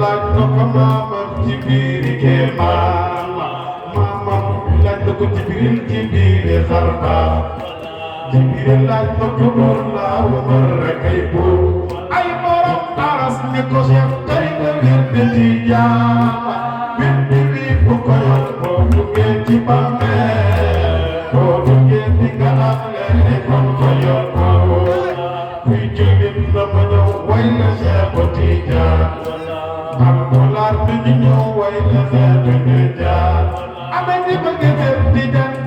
laaj na ko maamam ci biiri kéemaan maamam laaj na ko ci biiri xarbaax Jibril laaj na ko buur laa Umar rek ay buur ay borom aras ni ko Cheikh tey nga wirde Tijaan wirde bi bu ko yor boo duggee ci bàmmeel boo duggee di nga am leen kon ko yor ko kuy jullit na ma ñëw way la Cheikh Tijaan Alpulaar bi ñu ñëw way la Cheikh Tijaan amee di bëgg Cheikh Tijaan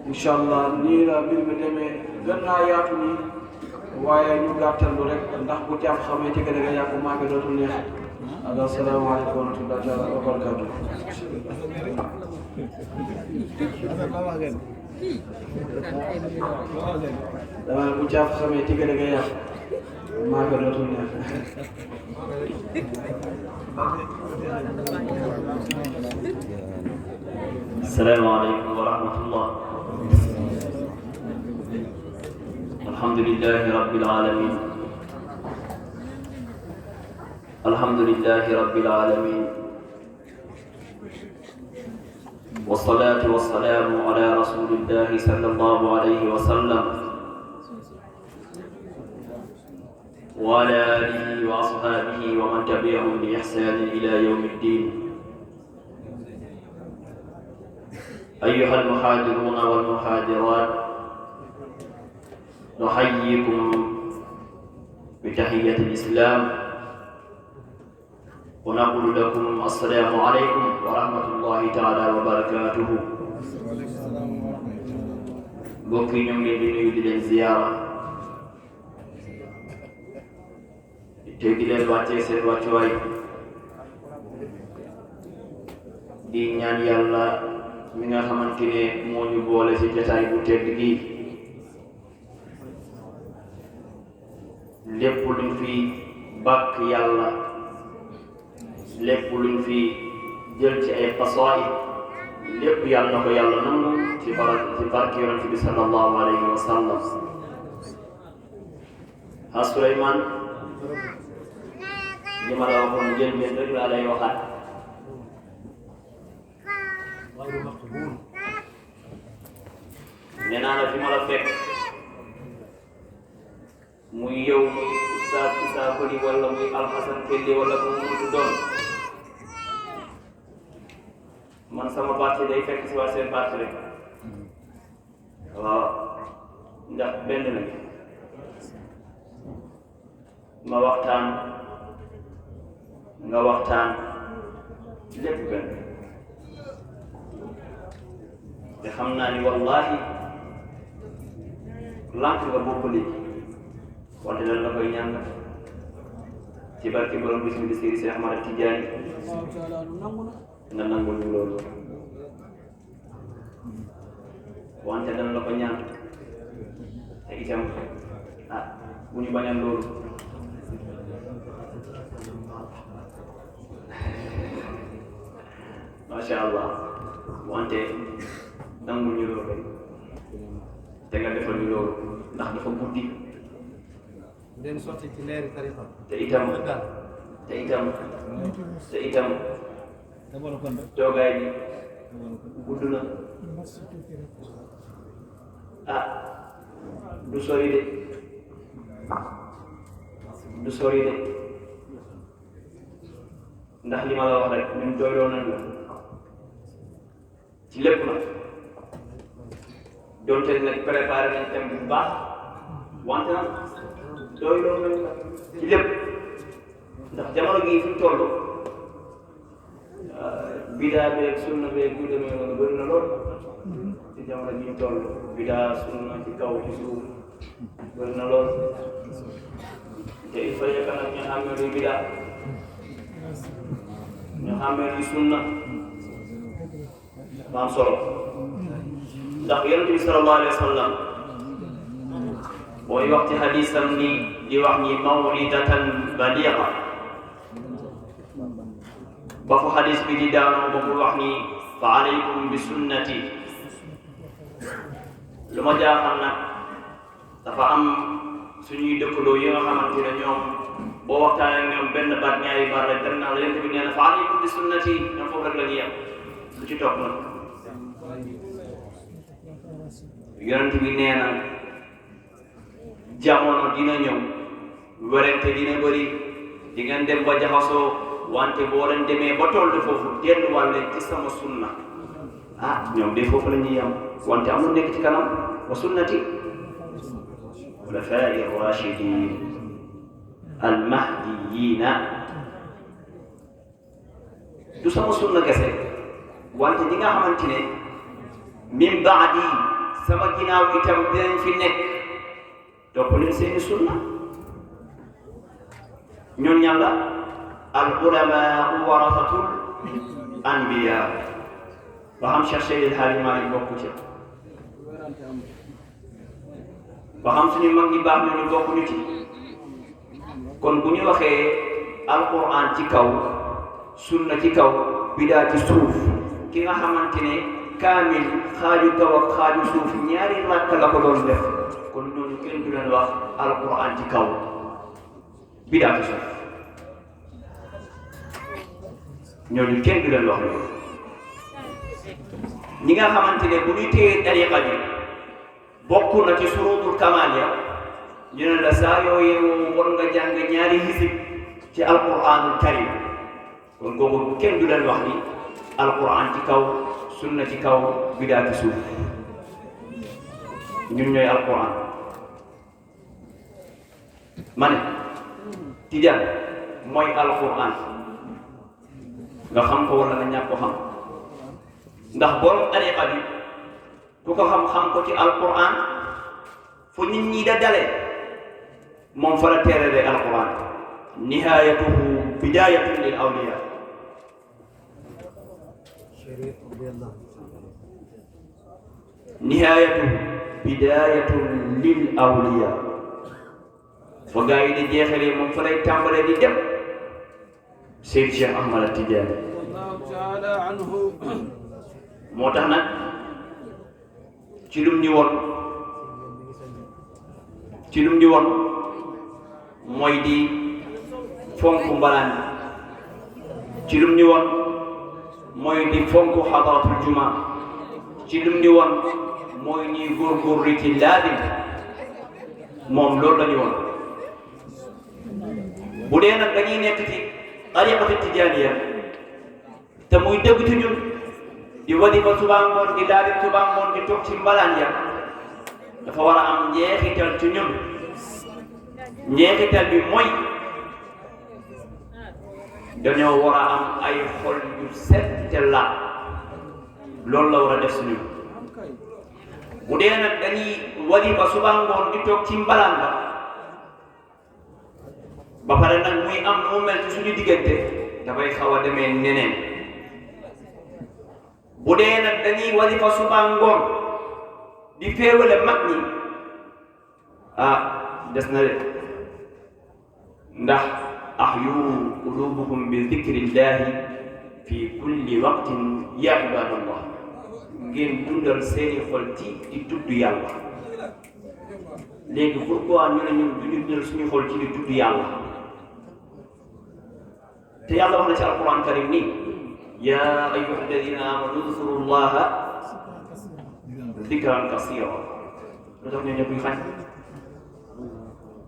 inshallah nii la mbir mi demee gën naa yaatu nii waaye ñu gàttallu rek ndax bu jàpp xamee ci gën a yàgg maa ngi dootul neex asalaamaaleykum wa rahmatullahi taala wa barakatuh dama bu jàpp xamee ci gën a yàgg maa ko dootul neex. Assalamualaikum warahmatullahi Alhamdulillahi rabbil alamin. Alhamdulillahi rabbil alamin. Wassalatu wassalamu ala Rasulillah sallallahu alaihi wasallam wa ala alihi wa ashabihi wa man tabi'ahum bi ihsan ila yaumiddin. أيها المحاضرون والمحاضرات نحييكم بتحية الإسلام ونقول لكم السلام عليكم ورحمة الله تعالى وبركاته. mbokk yi ñoo ngi leen di nuyu di leen ziyaara te di leen wàccee seen wàccuwaay di ñaan yàlla mi nga xamante ne moo ñu boole ci jotaay bu tedd gi lépp luñ fi bàkk yàlla lépp luñ fi jël ci ay façon lépp yàlla na ko yàlla nangu ci barke yonent bi sallallahu alayhi wa sallam. ha Souleymane li ma la waxoon jël benn rek laa lay waxaat nee naa la fi ma la fekk muy yow muy Oustaz Issa Coly wala muy Alhasan Kelle wala bu mu doon man sama parti day fekk si waa seen parti rek waaw ndax benn nag ma waxtaan nga waxtaan lépp benn te xam naa ni wallahi lànk nga bopp léegi wante lan la koy ñaan ci barke borom bis mi di Seydi Cheikh Ahmad Tidiane nga nangul ñu loolu wante lan la ko ñaan te itam bu ñu bañal loolu masha Allah wante nangul ñu loolu te nga defal ñu loolu ndax dafa guddi den sotti ci leeri tariqa te itam toogaay bi gudd na du sori de ndax li ma la wax rek ñun doyloo nañ la ci lépp nag donte nag préparé nañ thème bu baax wante nag doyloo nañ la ci lépp ndax jamono gii fi toll bidaa beeg sunna beeg yu demee noonu bëri na lool ci jamono gi ñu toll bidaa sunna ci kaw ci suuf bëri na lool te il faut que nag ñu xàmmee luy bidaa ñu xàmmee luy sunna dafa am solo ndax yonent bi sallallahu alayhi wa sallam booy wax ci hadisam ni di wax ni mawidatan baliga ba fu hadis bi di daanoo ba mu wax ni fa alaykum bi sunnati lu ma jaaxal nag dafa am suñuy dëkkaloo yi nga xamante ne ñoom boo waxtaanee ak ñoom benn baat ñaari baat rek dem naa la yonent bi nee na fa alaykum bi sunnati ñoom foofu rek la ñuy yem lu ci topp nag yonent bi nee na jamono dina ñëw werante dina bëri di ngeen dem ba jaxasoo wante boo leen demee ba toll foofu delluwaat leen ci sama sunna ñoom de foofu la ñuy yem wante amul nekk ci kanam wa sunnati xulafaa'i rashidin almahdiyina du sama sunna kese wante ñi nga xamante ne min baadi sama ginnaaw itam dinañ fi nekk topp leen seeni sunna ñun ñan la al ulama warasatul anbiya ba xam Cheikh Seydi El Hadji Malick bokku ci ba xam suñu mag ñi baax ñu bokku ñu ci kon bu ñu waxee alquran ci kaw sunna ci kaw bidaa ci suuf ki nga xamante ne kaamil xaaju kaw ak xaaju suuf ñaari rakk la ko doon def kon ñooñu kenn du leen wax alquran ci kaw bidaa ci suuf ñooñu kenn du leen wax loolu ñi nga xamante ne bu ñuy téye tariqa bi bokk na ci surutul kamal ya ñu ne la saa yoo yeewoo war nga jàng ñaari hisib ci alquranul karim kon kooku kenn du leen wax ni alquran ci kaw sunna ci kaw bidaa ci suuf ñun ñooy alquran ma ne tijaan mooy alquran nga xam ko wala nga ñàkk ko xam ndax borom tariqa bi ku ko xam ko ci alquran fu nit ñi da dale moom fa la teerale alquran nihayatuhu bidayatun lil awliya nihayatuhu bidayatun lil awliya fa gaa yi di jeexalee moom fa lay tàmbalee di dem Seyd Cheikh Ahmad Tidiane moo tax nag ci lum ñu woon mooy di fonk mbalaan ci lum ñu woon mooy di fonk xadaratul juma ci lum ñu woon mooy ñuy góorgóorlu ci laadim moom loolu la ñu woon bu dee nag dañuy nekk ci tariqatu tijaaniya te muy dëgg ci ñun di wadifa subaa ngoon di laadim subaa ngoon di toog ci mbalaan ya dafa war a am njeexital ci ñun njeexital bi mooy dañoo war a am ay xol yu set te la loolu la war a def suñu bu dee nag dañuy wadifa suba ngoon di toog ci mbalaan ba pare nag muy am nu mu mel ci suñu diggante dafay xaw a demee neneen bu dee nag dañuy wadifa suba ngoon di féewale mag ñi des na de ndax ahyu qulubuhum bi dhikrillahi fi kulli waqtin ya ibadallah ngeen dundal seeni xol ci di tudd yàlla léegi pourquoi ñu ne ñun duñu dundal suñu xol ci di tudd yàlla te yàlla wax na ci alquran karim nii ya ayyuha alladina amanu udhkuru llaha dhikran kasira lu tax ñoo ñëpp ñu xañ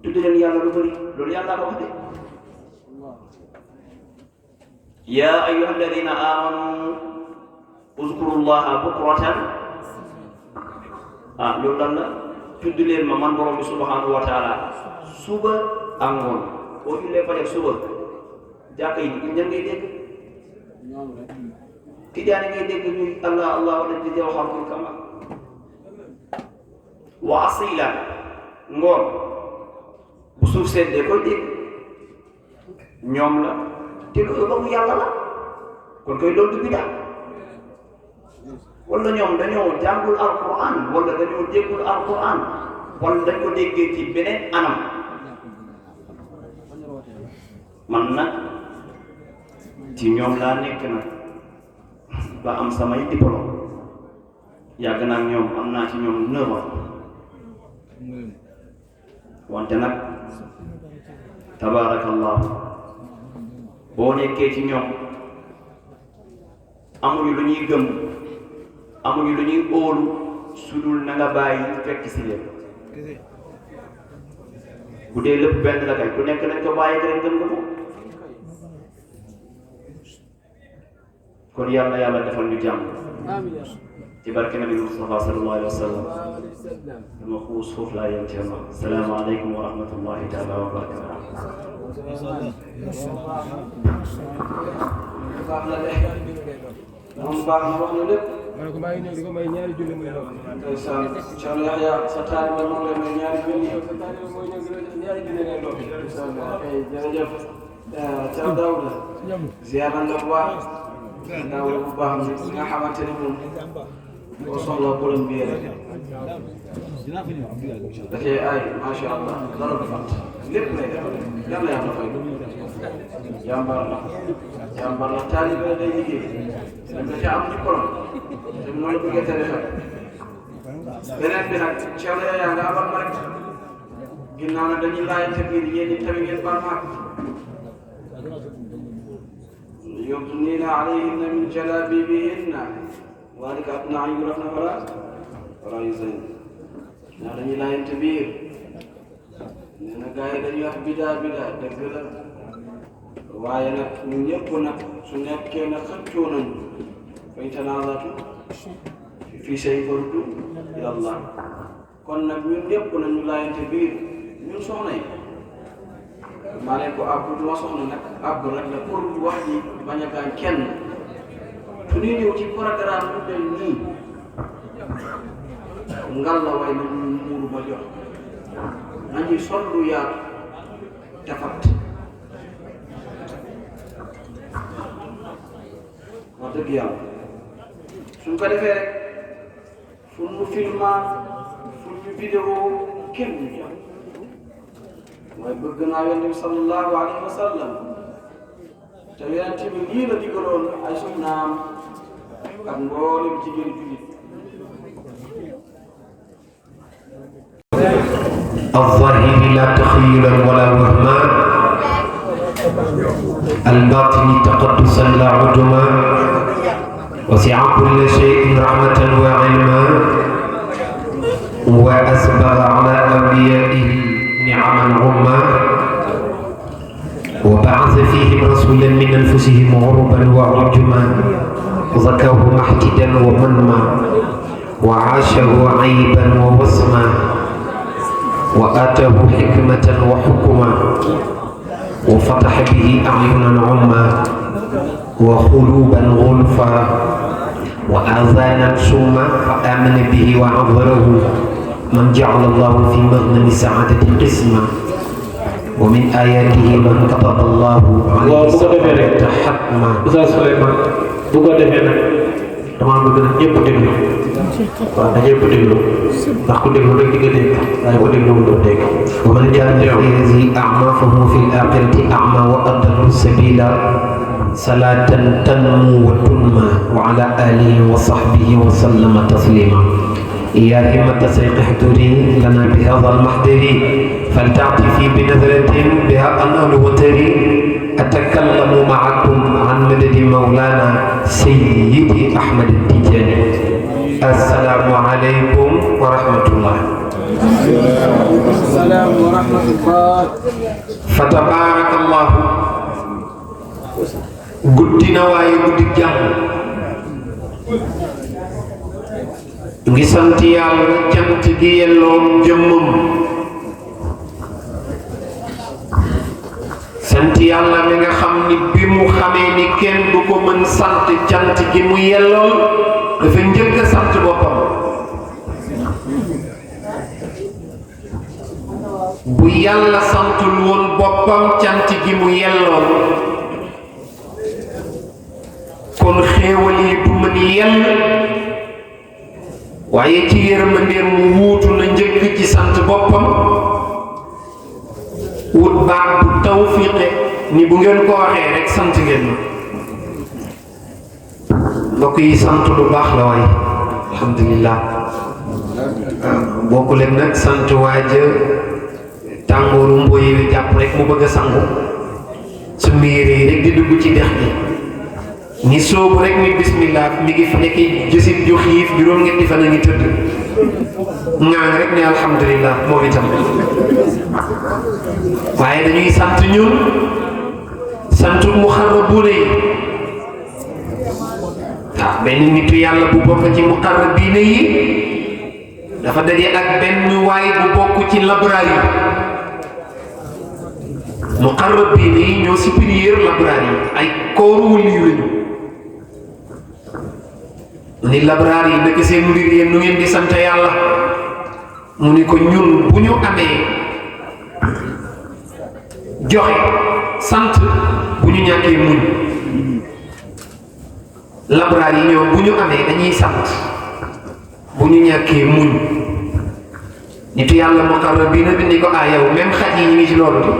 tudd leen yàlla lu bëri loolu yàlla ko wax de ya ayyuha alladina amanu uzkuru llaha bukratan loolu lan la tudd leen ma man borom bi subhanahu wa taala suba ak ngoon boo jullee fajar suba jàkka yi ñan ngay dégg tijaani ngay dégg ñuy allah allah wala di jaw xamul kama wa asila ngoon bu suuf seddee koy dégg ñoom la te loolu ba mu yàlla la kon koy loolu du bidaa wala ñoom dañoo jàngul alquran wala dañoo déggul alquran wala dañ ko déggee ci beneen anam man nag ci ñoom laa nekk nag ba am samay diplôme yàgg naa ñoom am naa ci ñoom 9 ans wante nag tabaarakallahu boo nekkee ci ñoom amuñu lu ñuy gëm amuñu lu ñuy óolu sudul na nga bàyyi fekk si leen bu dee lépp benn la kay ku nekk nañ ko bàyyi rek gëm nga moom kon yàlla yàlla defal ñu jàmm ci barke nabi Mustafa sallallahu alayhi wa sallam dama xuus foofu laa yem ci ma salaamu aleykum wa rahmatullahi taala wa barakatuh moom baax na wax na lépp. ma ne ko maa ngi ñëw di ko may ñaari junni muy lool. ndeysaan Thierno Yahya sa taalibe moom la may ñaari junni. sa taalibe mooy ñëw di la ñaari junni ngay lool. ndeysaan kay jërëjëf Thierno Daouda. ziar nañ la bu baax. Daouda bu baax mi nga xamante ne moom boo soxla problème bi rek da cee ay macha allah dara du fàtt lépp lay defal yàlla yàlla fay jàmbaar la taalibe la day liggéey dañ ko ca am diplôme te mooy bëggee tere xel beneen bi nag Cheikh Yaya nga abal ma rek ginnaaw nag dañuy laajante biir yéen ñi tamit ngeen baal ma yudnina alayhinna min jalabibihinna ذلك أدنى أن يعرفن ولا يزين naa dañuy laajante biir nee na gars yi dañuy wax bidaa dëgg la waaye nag ñun ñëpp nag su nekkee na xëccoo nañu fay tanaazatu fii shay'in farudduuhu ilaa Allah kon nag ñun ñëpp nañu laajante biir ñun soxna yi maa leen ko àbb du ma soxna nag àbb rek la pour wax ji bañ a gaañ kenn su ñuy ñëw ci programme bu mel nii ngal la waaye nañu muuru ba jox nañu sol lu yaatu tafat wax dëgg yàlla suñ ko defee rek fu ñu filma fu ñu vidéo kenn du jàpp waaye bëgg naa Yonent bi sallallahu alayhi wa sallam te Yonent bi lii la digaloon ay soxnaam ak mboolem jigéen jullit الظاهر لا تخيلا ولا وهما الباطن تقدسا لا عدما وسع كل شيء رحمة وعلما وأسبغ على أوليائه نعما عما وبعث فيهم رسولا من أنفسهم عربا وعجما وزكاه محتدا ومنما وعاشه عيبا ووسما وآتاه حكمة وحكما وفتح به أعينا عما وقلوبا غلفا وآذانا سما فآمن به وعذره من جعل الله في مغنم السعادة قسما ومن آياته من كتب الله عليه السعادة حتما dama bëgg nag ñëpp déglu waaw na ñëpp déglu ndax ku déglu rek di nga dégg waaye ku déglu doo dégg ومن جعل الذي أعمى فهو في الآخرة أعمى وأضل سبيلا صلاة تنمو وتنمى وعلى آله وصحبه وسلم تسليما يا همة سيق احضري لنا بهذا المحضر فلتعطفي بنظرة بها أنال وتري أتكلم معكم عن مدد مولانا سيدي أحمد التجاني السلام عليكم ورحمة الله. السلام ورحمة الله. فتبارك الله. guddina waaye guddi jàmm ngi sant yàlla cant gi yelloon jëmmam sant yàlla mi nga xam ni bi mu xamee ni kenn du ko mën sant cant gi mu yelloon dafa njëkk a sant boppam bu yàlla santul woon boppam cant gi mu yelloon kon xéewal yi du mën yell waaye ci yërmandeem mu wuutu na njëkk ci sant boppam wut baat bu tawfiqe ni bu ngeen ko waxee rek sant ngeen mbokk yi sant lu baax la waaye alhamdulillah bokku leen nag sant waaja tàngooru mboy wi jàpp rek mu bëgg a sangu su miiree rek di dugg ci dex bi ni soobu rek ni bismillah mi ngi fi nekk jësit ju xiif juróom-ñetti fan a ngi tëdd ngaan rek ne alhamdulillah moom itam waaye dañuy sant ñun sant muxarrabuuna yi waaw benn nitu yàlla bu bokk ci muqarrabiina yi dafa daje ak benn waay bu bokk ci labraar yi muqarrabiina yi ñoo supérieur labraar yi ay kooru wëli yu lañu ni labraar yi nekk seen mbir yéen nu ngeen di sant yàlla mu ni ko ñun bu ñu amee joxe sant bu ñu ñàkkee muñ labraar yi ñoom bu ñu amee dañuy sant bu ñu ñàkkee muñ nitu yàlla muqarrabina bi ni ko yow même xaj yi ñu ngi ci loolu di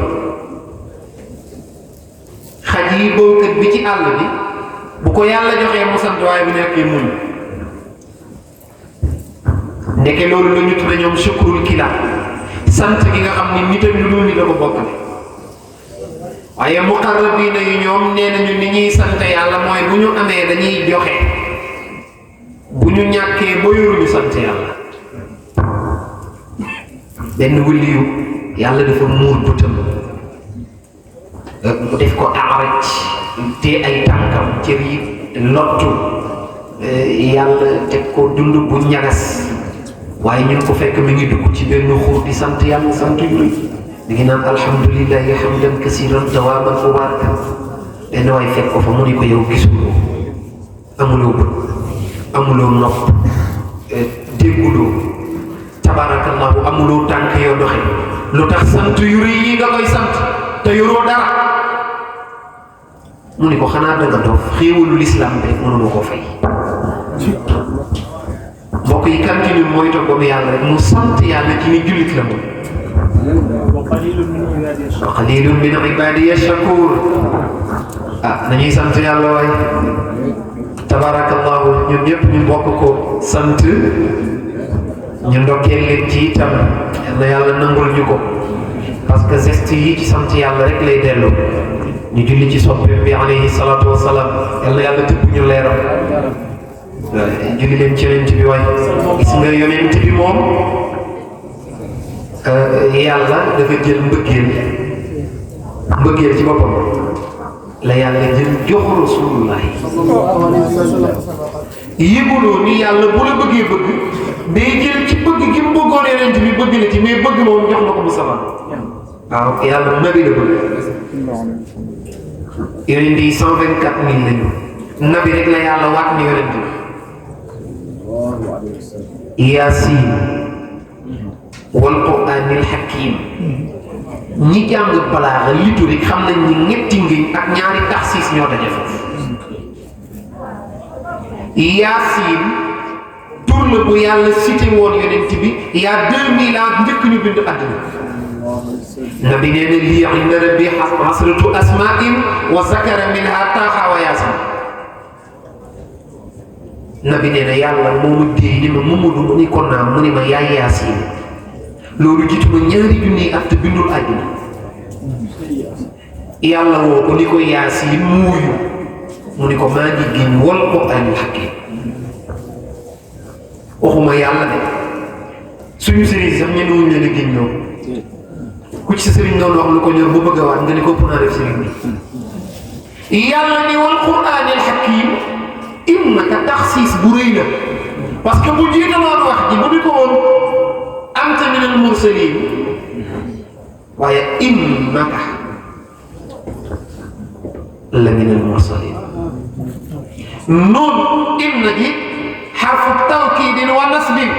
xaj yi bowkat bi ci àll bi bu ko yàlla joxee mu sant waaye bu ñàkkee muñ ndeke loolu la ñu tudde ñoom shukrul kilaab sant gi nga xam ni nit ak lu dul nit da ko bokkale waaye muqarrabina yu ñoom nee nañu ni ñuy sant yàlla mooy bu ñu amee dañuy joxe bu ñu ñàkkee ba yoruñu sant yàlla benn waliyu yàlla dafa muur bëtam mu def ko aaraj te ay tànkam cër yi lottu yàlla teg ko dund bu ñagas waaye ñu ko fekk mi ngi dugg ci benn xuur di sant yàlla sant yu rëy mi ngi naan alhamdulillahi hamdan kasiran dawaman mubarakan benn waay fekk ko fa mu ni ko yow gisuloo amuloo bët amuloo nopp dégguloo tabarakallahu amuloo tànk yoo doxe lu tax sant yu rëy yi nga koy sant te yoroo dara mu ni ko xanaa danga dof xéewalu lislaam bi rek mënuma koo fay mbokk yi continue mooy toog ba mu yàlla rek mu sant yàlla ci ni jullit la moom wa qalilun min ibadiya shakur nañuy sant yàlla waay tabarakallahu ñun ñëpp ñu bokk ko sant ñu ndokkeel leen ci itam na yàlla nangul ñu ko parce que geste yi ci sant yàlla rek lay dellu ñu julli ci soppeem bi alayhi salaatu wasalaam yàlla tëbb ñu leeram julli leen ci yonent bi waay gis nga yonent bi moom yàlla dafa jël mbëggeel ci boppam la yàlla jël jox rasulullah yëguloo ni yàlla bu la bëggee bëgg day jël ci bëgg gi mu bëggoon yonent bi bëgg la ci mais bëgg moom jox na ko Mustafa waaw yàlla nabi la bëgg yonent yi 124 000 lañu nabi rek la yàlla waat ni yonent bi Yaasin wal quraanil hakiim ñi jàng balaaxa liturgique xam nañ ni ñetti ngiñ ak ñaari taxsiis ñoo daje foofu Yaasin tur la bu yàlla cité woon yonent bi il y a 2000 ans njëkk ñu bind àddina nabi nee na lii inda rabbi hasratu asmaa'in wa zakara minha taaha wa yaasin nabi nee na yàlla moomu déy ni ma Mamadou mu ni ko naam mu ni ma yaay Yaasin loolu jiitu ma ñaari junni at te bindul àddina yàlla woo ko ni ko Yaasin muuyu mu ni ko maa ngi génn wal quraanil hakiim waxuma yàlla de suñu sëriñ sax ñemewuñ leen a génn ñoom ku ci sa sëriñ doon wax lu ko ñor bu bëgg a waat nga ni ko ëpp naa def sëriñ bi yàlla ni wal quraanil hakiim innaka taxsiis bu rëy la parce que bu jiitaloon wax ji bu di ko woon anta minal mursaliin waaye innaka la minal mursaliin noonu inna ji xarfu tawkiidin wa nasbin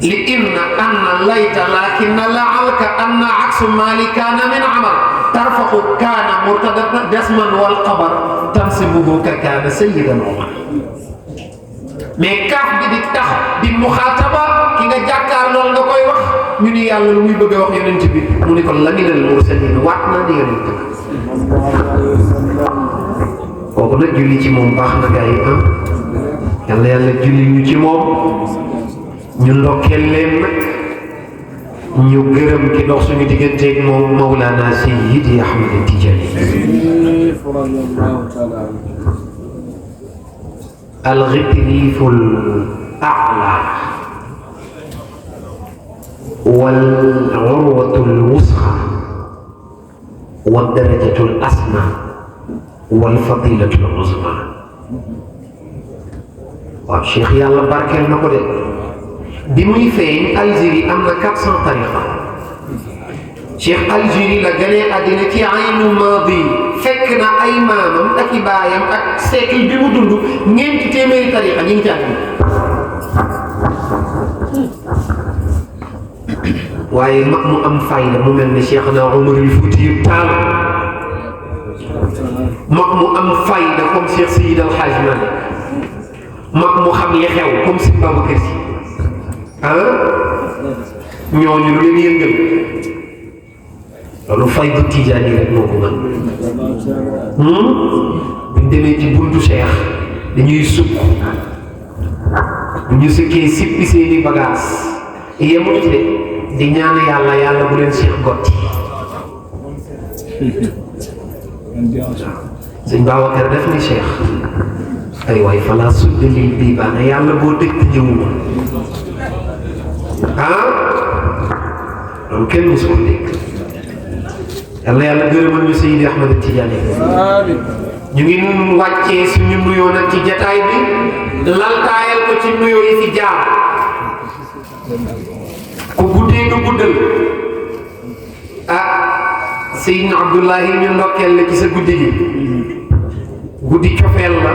li inna anna layta lakinna la'alka anna aksu maali kaana min amal tarfaqu kaana murtada dasman wal xabar tansibuhu ka kaana sayyidan umar mais kaaf bi di tax di muxaataba ki nga jàkkaar lool nga koy wax ñu ni yàlla lu muy bëgg a wax yonent bi mu ni ko la minal mursaliin waat naa ni yonent bi kooku nag julli ci moom baax na gars yi yàlla julli ñu ci moom ñu ndokkeel leen nag ñu gërëm ki dox suñu digganteeg moom Mawlana Sayyidi Ahmad Tijani الغطريف الأعلى والعروة الوسطى والدرجة الأسمى والفضيلة العظمى والشيخ يالله بارك لنا كده بمي فين الجيري أمنا 400 طريقة شيخ الجيري لجنة أدنى في عين ماضي فكنا أي مامم أكي بايم أك سيكل بمدندو نين تتمري طريقة نين تاني waaye mag mu am fayda mu mel ni Cheikhna Omar al-Fouti Tall mag mu am fayda comme Cheikh Seydi El Hadji Malick mag mu xam li xew comme si Babacar Si ñooñu lu leen yëngal loolu faydu tijaani rek moo ko mën buñ demee ci buntu Cheikh dañuy sukk bu ñu sukkee sippi seeni bagaas yemul ci de di ñaan yàlla bu leen Cheikh gotti sëñ Babacar def ni Cheikh ay waay fala sudda lil bii baana yàlla boo dëkk ñëwuma loolu kenn mosu ko dégg yàlla gërëmal ñu Seydi Ahmad Tidiane ñu ngi wàccee suñu nuyoo nag ci jataay bi laltaayal ko ci nuyoo yi fi jaar ku guddee nga guddal Seydina Abdoulahi ñu ndokkeel la ci sa guddi gi guddi cofeel la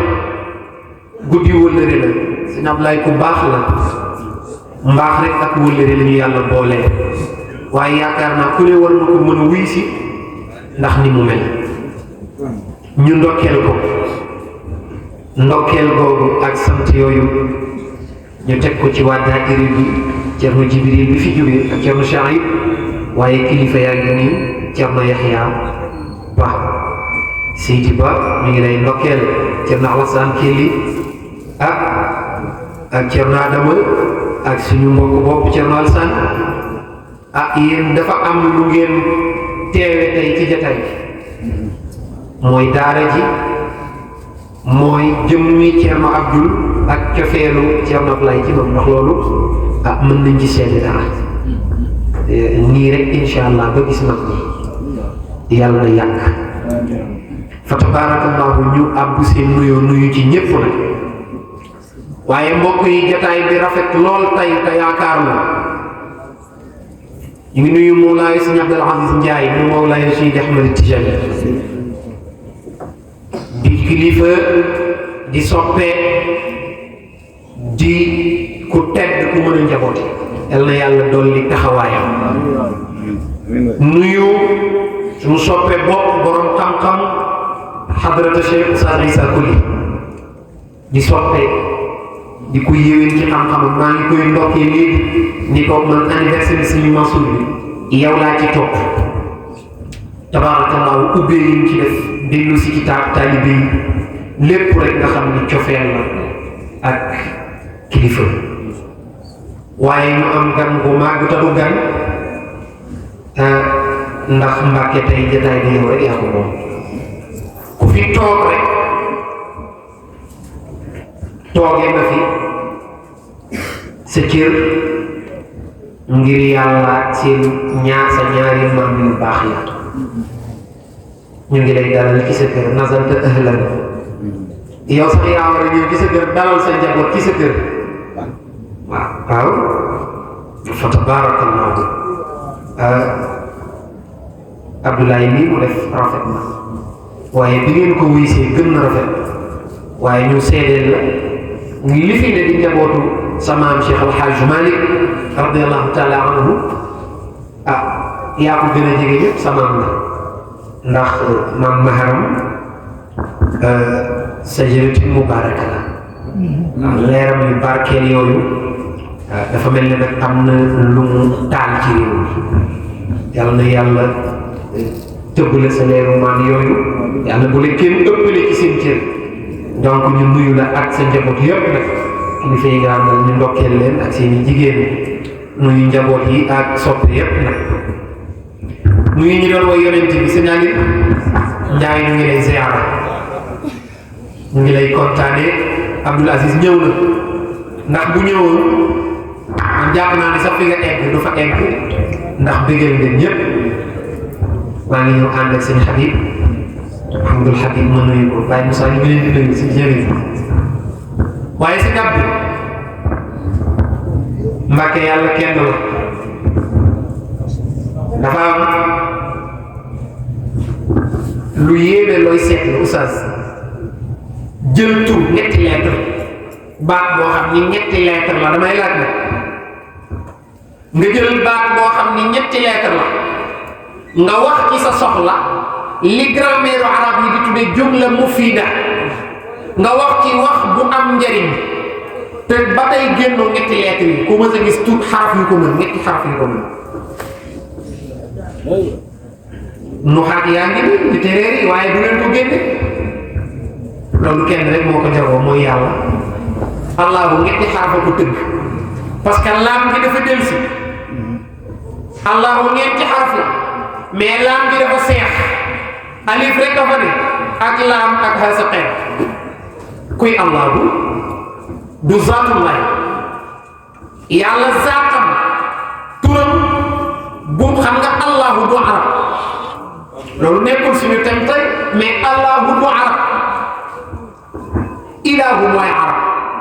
guddi wëllëre la Seydina Abdoulahi ku baax la mbaax rek ak wëllëre la ñu yàlla boole waaye yaakaar naa ku ne war na ko mën a wuy si ndax ni mu mel ñu ndokkeel ko ndokkeel googu ak sant yooyu ñu teg ko ci waa daayira bi Cerno Jibril bi fi jógee ak Cerno Chahib waaye kilifa yaa ngi nii Cerno Yaxya Ba Seydi Ba mi ngi lay ndokkeel Cerno Alassane Kelly ak Cerno Adama ak suñu mbokk bopp Cerno Alassane yéen dafa am lu ngeen teewe tey ci jataay bi mooy daara ji mooy jëmmi Cerno Abdul ak cofeelu Cerno Ablaye ci moom ndax loolu mën nañ ci seede dara nii rek incha allah ba gis nag ni yàlla na yàgg fa tabarakallahu ñu àbbu seen nuyu ci ñépp nag waaye mbokk yi jataay bi rafet lool tey te yaakaar na ñu ngi nuyu Mawlaay Sëñ Abdul Aziz Njaay mu Mawlaay Seydi Ahmad Tijani di kilifa di soppe di ku tedd ku mën a njaboote yal na yàlla dolli taxawaayam nuyu suñu soppe bopp borom xam-xam xadrata Cheikh Oustaz Issa Koli di soppe di ko yéwén ci xam-xamam maa ngi koy ndokkee léegi ni ko man anniversaire suñu Mansour bi yow laa ci topp tabarakallahu ubbee yi ci def dellu si ci taalibe yi lépp rek nga xam ni cofeel la ak kilifa waaye ñu am gan bu màgg te du gan ndax Mbàkke tey jataay bi yow rek yaa ko moom ku fi toog rek toogee nga fi sa cër ngir yàlla seen sa ñaari maam yu baax ya ñu ngi lay dalal ci sa kër nazalta ahlan yow sax yaa war a ñëw ci sa kër dalal sa njaboot ci sa kër waaw fa tabarakallahu Abdoulaye lii mu def rafet na waaye bi ngeen ko wuysee gën na rafet waaye ñu seedeel la li fi ne di njabootu sa maam Cheikh El Hadj Malick radiallahu taala anhu yaa ko gën a jege ñëpp sa maam la ndax maam Maharam sajaratin mubaraka la leeram yu barkeel yooyu dafa mel ne nag am na lu mu taal ci réew mi yàlla na yàlla tëbbale sa leeru maam yooyu yàlla bu la kenn ëppale ci seen cër donc ñu nuyu la ak sa njaboot yëpp nag kilifa yi nga am na ñu ndokkeel leen ak seen i jigéen nuyu njaboot yi ak sopp yëpp nag nuyu ñu doon woy yonent bi sëñ Ali Njaay ñu ngi lay ziyaara ñu ngi lay kontaane Abdoul Aziz ñëw na ndax bu ñëwoon man jàpp naa ne sax fi nga egg du fa egg ndax bëggal ngeen ñëpp maa ngi ñëw ànd ak sëñ Habib Abdoul Habib ma nuyu ko Baye Moussa ñu ngi leen di nuyu si jërëjëf waaye si gàbb Mbàkke yàlla kenn la dafa am lu yéeme looy seetlu oustaz jël tur ñetti lettre baat boo xam ni ñetti lettre la damay laaj nag nga jël baat boo xam ni ñetti lettre la nga wax ci sa soxla li grammaire arab yi di tuddee jumla mufida nga wax ci wax bu am njariñ te ba tey génnoo ñetti lettre yi ku mës a gis tuut xaraf yu ko mën ñetti xaraf yu ko mën nuxaat yaa ngi nii littéraire yi waaye du leen ko génne loolu kenn rek moo ko jagoo mooy yàlla allahu ñetti xaraf ko tëgg parce que laam gi dafa delsi allahu ñeenti xaraf la mais laam gi dafa seex alif rek dafa ne ak laam ak xasaqeen kuy allahu du zaatullah yàlla zaatam turam bu xam nga allahu du arab loolu nekkul suñu tem tey mais allahu du arab ilahu mooy arab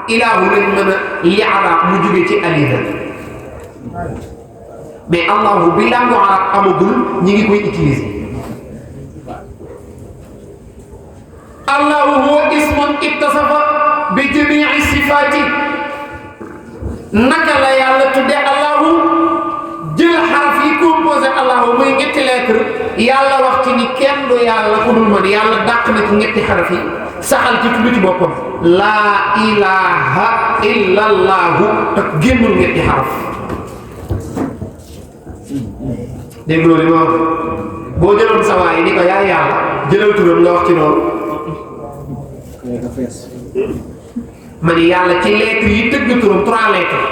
ilahu lañ mën a li arab mu jóge ci alifa mais allahu bi langue arab amagul ñi ngi koy utiliser allahu huwa ismun ittasafa bi jamii sifaati naka la yàlla tudde allahu jël xaraf yi composé allahu muy ñetti lettre yàlla wax ci ni kenn du yàlla ku dul man yàlla dàq na ci ñetti xaraf yi saxal ci tudd ci boppam laa ilaha illa allahu te génnul ñetti xaraf dégg loolu li ma wax boo jëloon sa waay ni ko yaay yàlla jëlal turam nga wax ci loolu ma ni yàlla ci lettre yi tëgg turam 3 lettres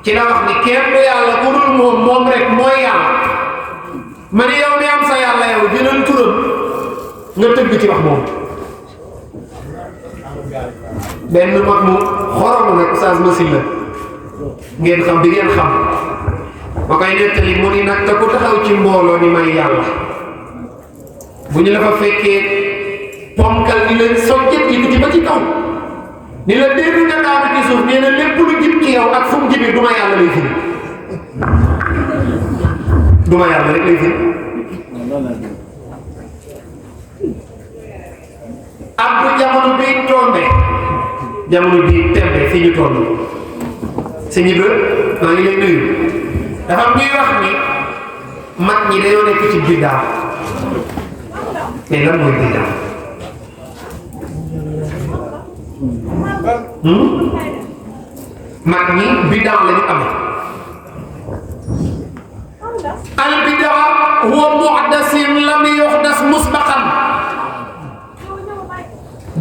ci la wax ni kenn du yàlla ku dul moom rek mooy yàlla ma ni yow mi am sa yàlla yow jëlal turam nga tëgg ci wax moom benn mag mu xoromu nag Oustaz Massil la ngeen xam bi ngeen xam ma koy nettali mu ni nag te ku taxaw ci mbooloo ni may yàlla bu ñu la fa fekkee ponkal ni leen sojjet yi ci ba ci kaw ni la dégg nga daanu ci suuf nee na lépp lu jib ci yow ak fu mu jibee duma yàlla lay firi duma yàlla rek lay firi ak bu jamono bi tombe jamono bi tembe fi ñu toll sëñ Ibra maa ngi lay nuyu dafa am ñuy wax ni mag ñi dañoo nekk ci biddaa mais lan mooy biddaa mag ñi biddaa la ñu amee al biddaa huwa muhdasin lam yuhdas musbaqan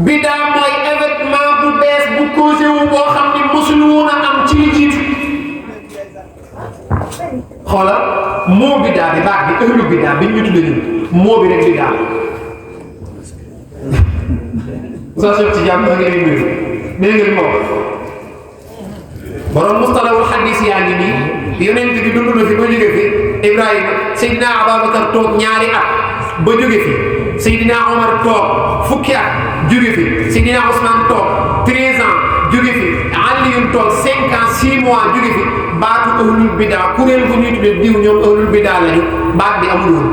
biddaa mooy événement bu bees bu causé wu boo xam ni mosul woon a am ci li jiitu xoolal moo biddaa bi baat bi ëllu biddaa bi ñu tuddee ñun moo bi rek biddaa sa chef ci jàmm nga lay nuyu nee nga li ma wax borom mustalahul xadis yaa ngi nii yonent bi dund na fi ba jóge fi Ibrahima Seydina Ababacar toog ñaari at ba jóge fi Seydina Omar toog fukki at jóge fi Seydina Ousmane toog 13 ans jóge fi Aliyun toog 5 ans 6 mois jóge fi baatu ahlul bidaa kuréel bu ñuy tuddee diw ñoom ahlul bidaa lañu baat bi amul woon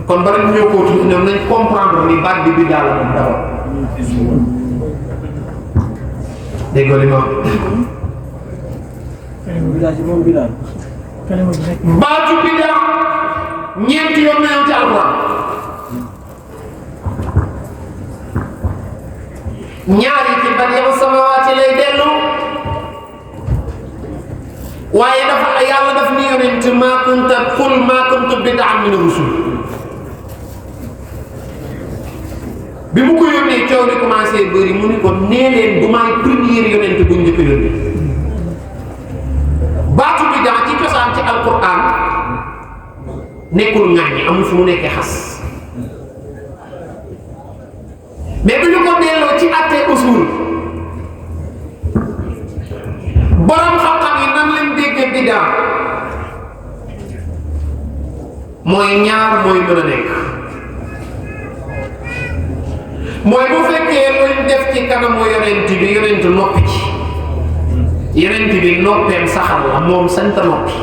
kon bala ñu ñëw koo tudd ñoom nañ comprendre ni baat bi bidaa la moom d'abord dégg nga li ma wax baatu bidaa ñeenti yoon na yow ci alquran ñaari ci badi'u samawaati lay dellu waaye dafa yàlla daf ni yonent maa kunta qul maa kuntu bid'an min rusul bi mu ko yónnee coow di commencé bëri mu ni ko nee leen du maay première yonent bu njëkk yónni baatu bid'a ci cosaan ci alquran nekkul ŋàññi amul fu mu nekkee xas mais bu ñu ko delloo ci àtte usul borom xam-xam yi nan lañ déggee bid'a mooy ñaar mooy mën a nekk mooy bu fekkee luñ def ci kanamu yonent bi yonent noppi ci yonent bi noppeem saxal la moom sant noppi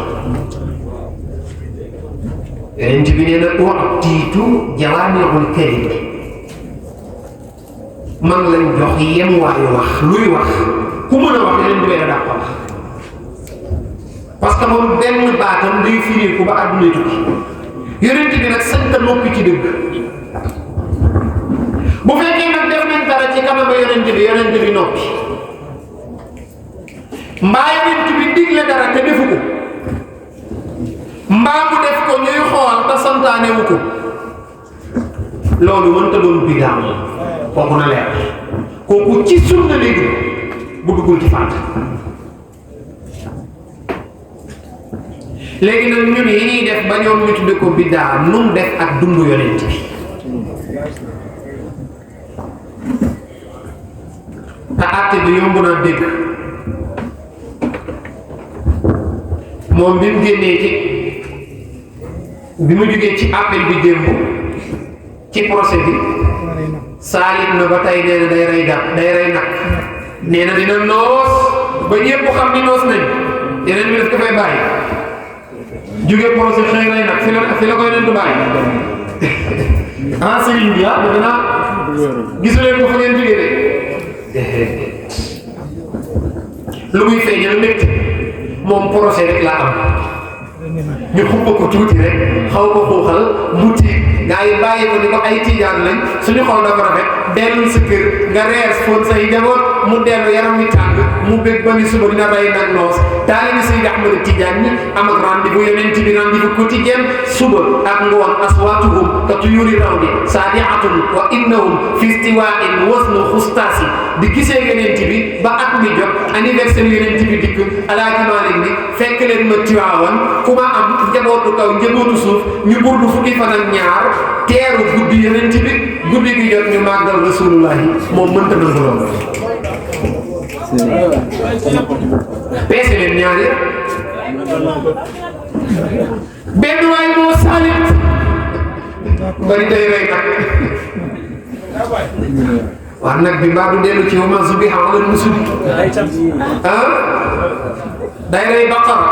yonent bi nee na utiitu jawaami'ul kalim man lañ jox yem waayu wax luy wax ku mën a wax yeneen du weera daa ko wax parce que moom benn baatam day firi ku ba àdduna tukki yonent bi nag sant noppi ci dëgg bu fekkee nag def nañ dara ci kanam yonent bi noppi mbaa yonent bi digle dara te defu ko mbaa mu def ko ñuy xool te santaane wu ko loolu mënta doon bidaa kooku na leer kooku ci sunna lay dugg bu duggul ci fàtt léegi nag ñun yi ñuy def ba ñoom ñu tudde ko bidaa nu mu def ak dundu yonent bi te àtte bi yomb na dégg moom bi mu génnee ci bi mu jógee ci appel bi démb ci procès bi saalit na ba tey nee na day rey gàtt day rey nag nee na dina noos ba ñëpp xam ni noos nañ yeneen bi daf ko fay bàyyi jógee procès xëy rey nag fi la koy nen du bàyyi ah sëriñ bi ah defe naa gisuleen ko fa ngeen jógee de lu muy feeñal métti moom procès rek laa am ñu xumba ko tuuti rek xaw ko xuuxal mu tiit gaa yi bàyyi ko ni ko ay tiijaan lañ suñu xol dafa rafet dellul sa kër nga reer foon say njaboot mu dellu yaram wi tàng mu bég ba ni suba dina rey nag noos taalibi Seydi Ahmad Tijaan ñi am ak rendez-vous yonent bi rendez-vous quotidien suba ak ngoon aswaatuhum ka tuyuri rawdi saadiatun wa innahum fi istiwaa'in wasnu xustaasi di gisee yonent bi ba at mi jot anniversaire yonent bi dikk Alaaji Maalik ni fekk leen ma Tiwaawan ku ma am njabootu kaw njabootu suuf ñu burdu fukki fan ak ñaar teeru guddi yonent bi guddi gi jot ñu màggal rasulullahi moom mënta nangu loolu peese leen ñaar yëpp benn waay moo saalit bari day rey nag wax nag bi mbaa du dellu ci wama zubiha ala nusub ah day rey baqara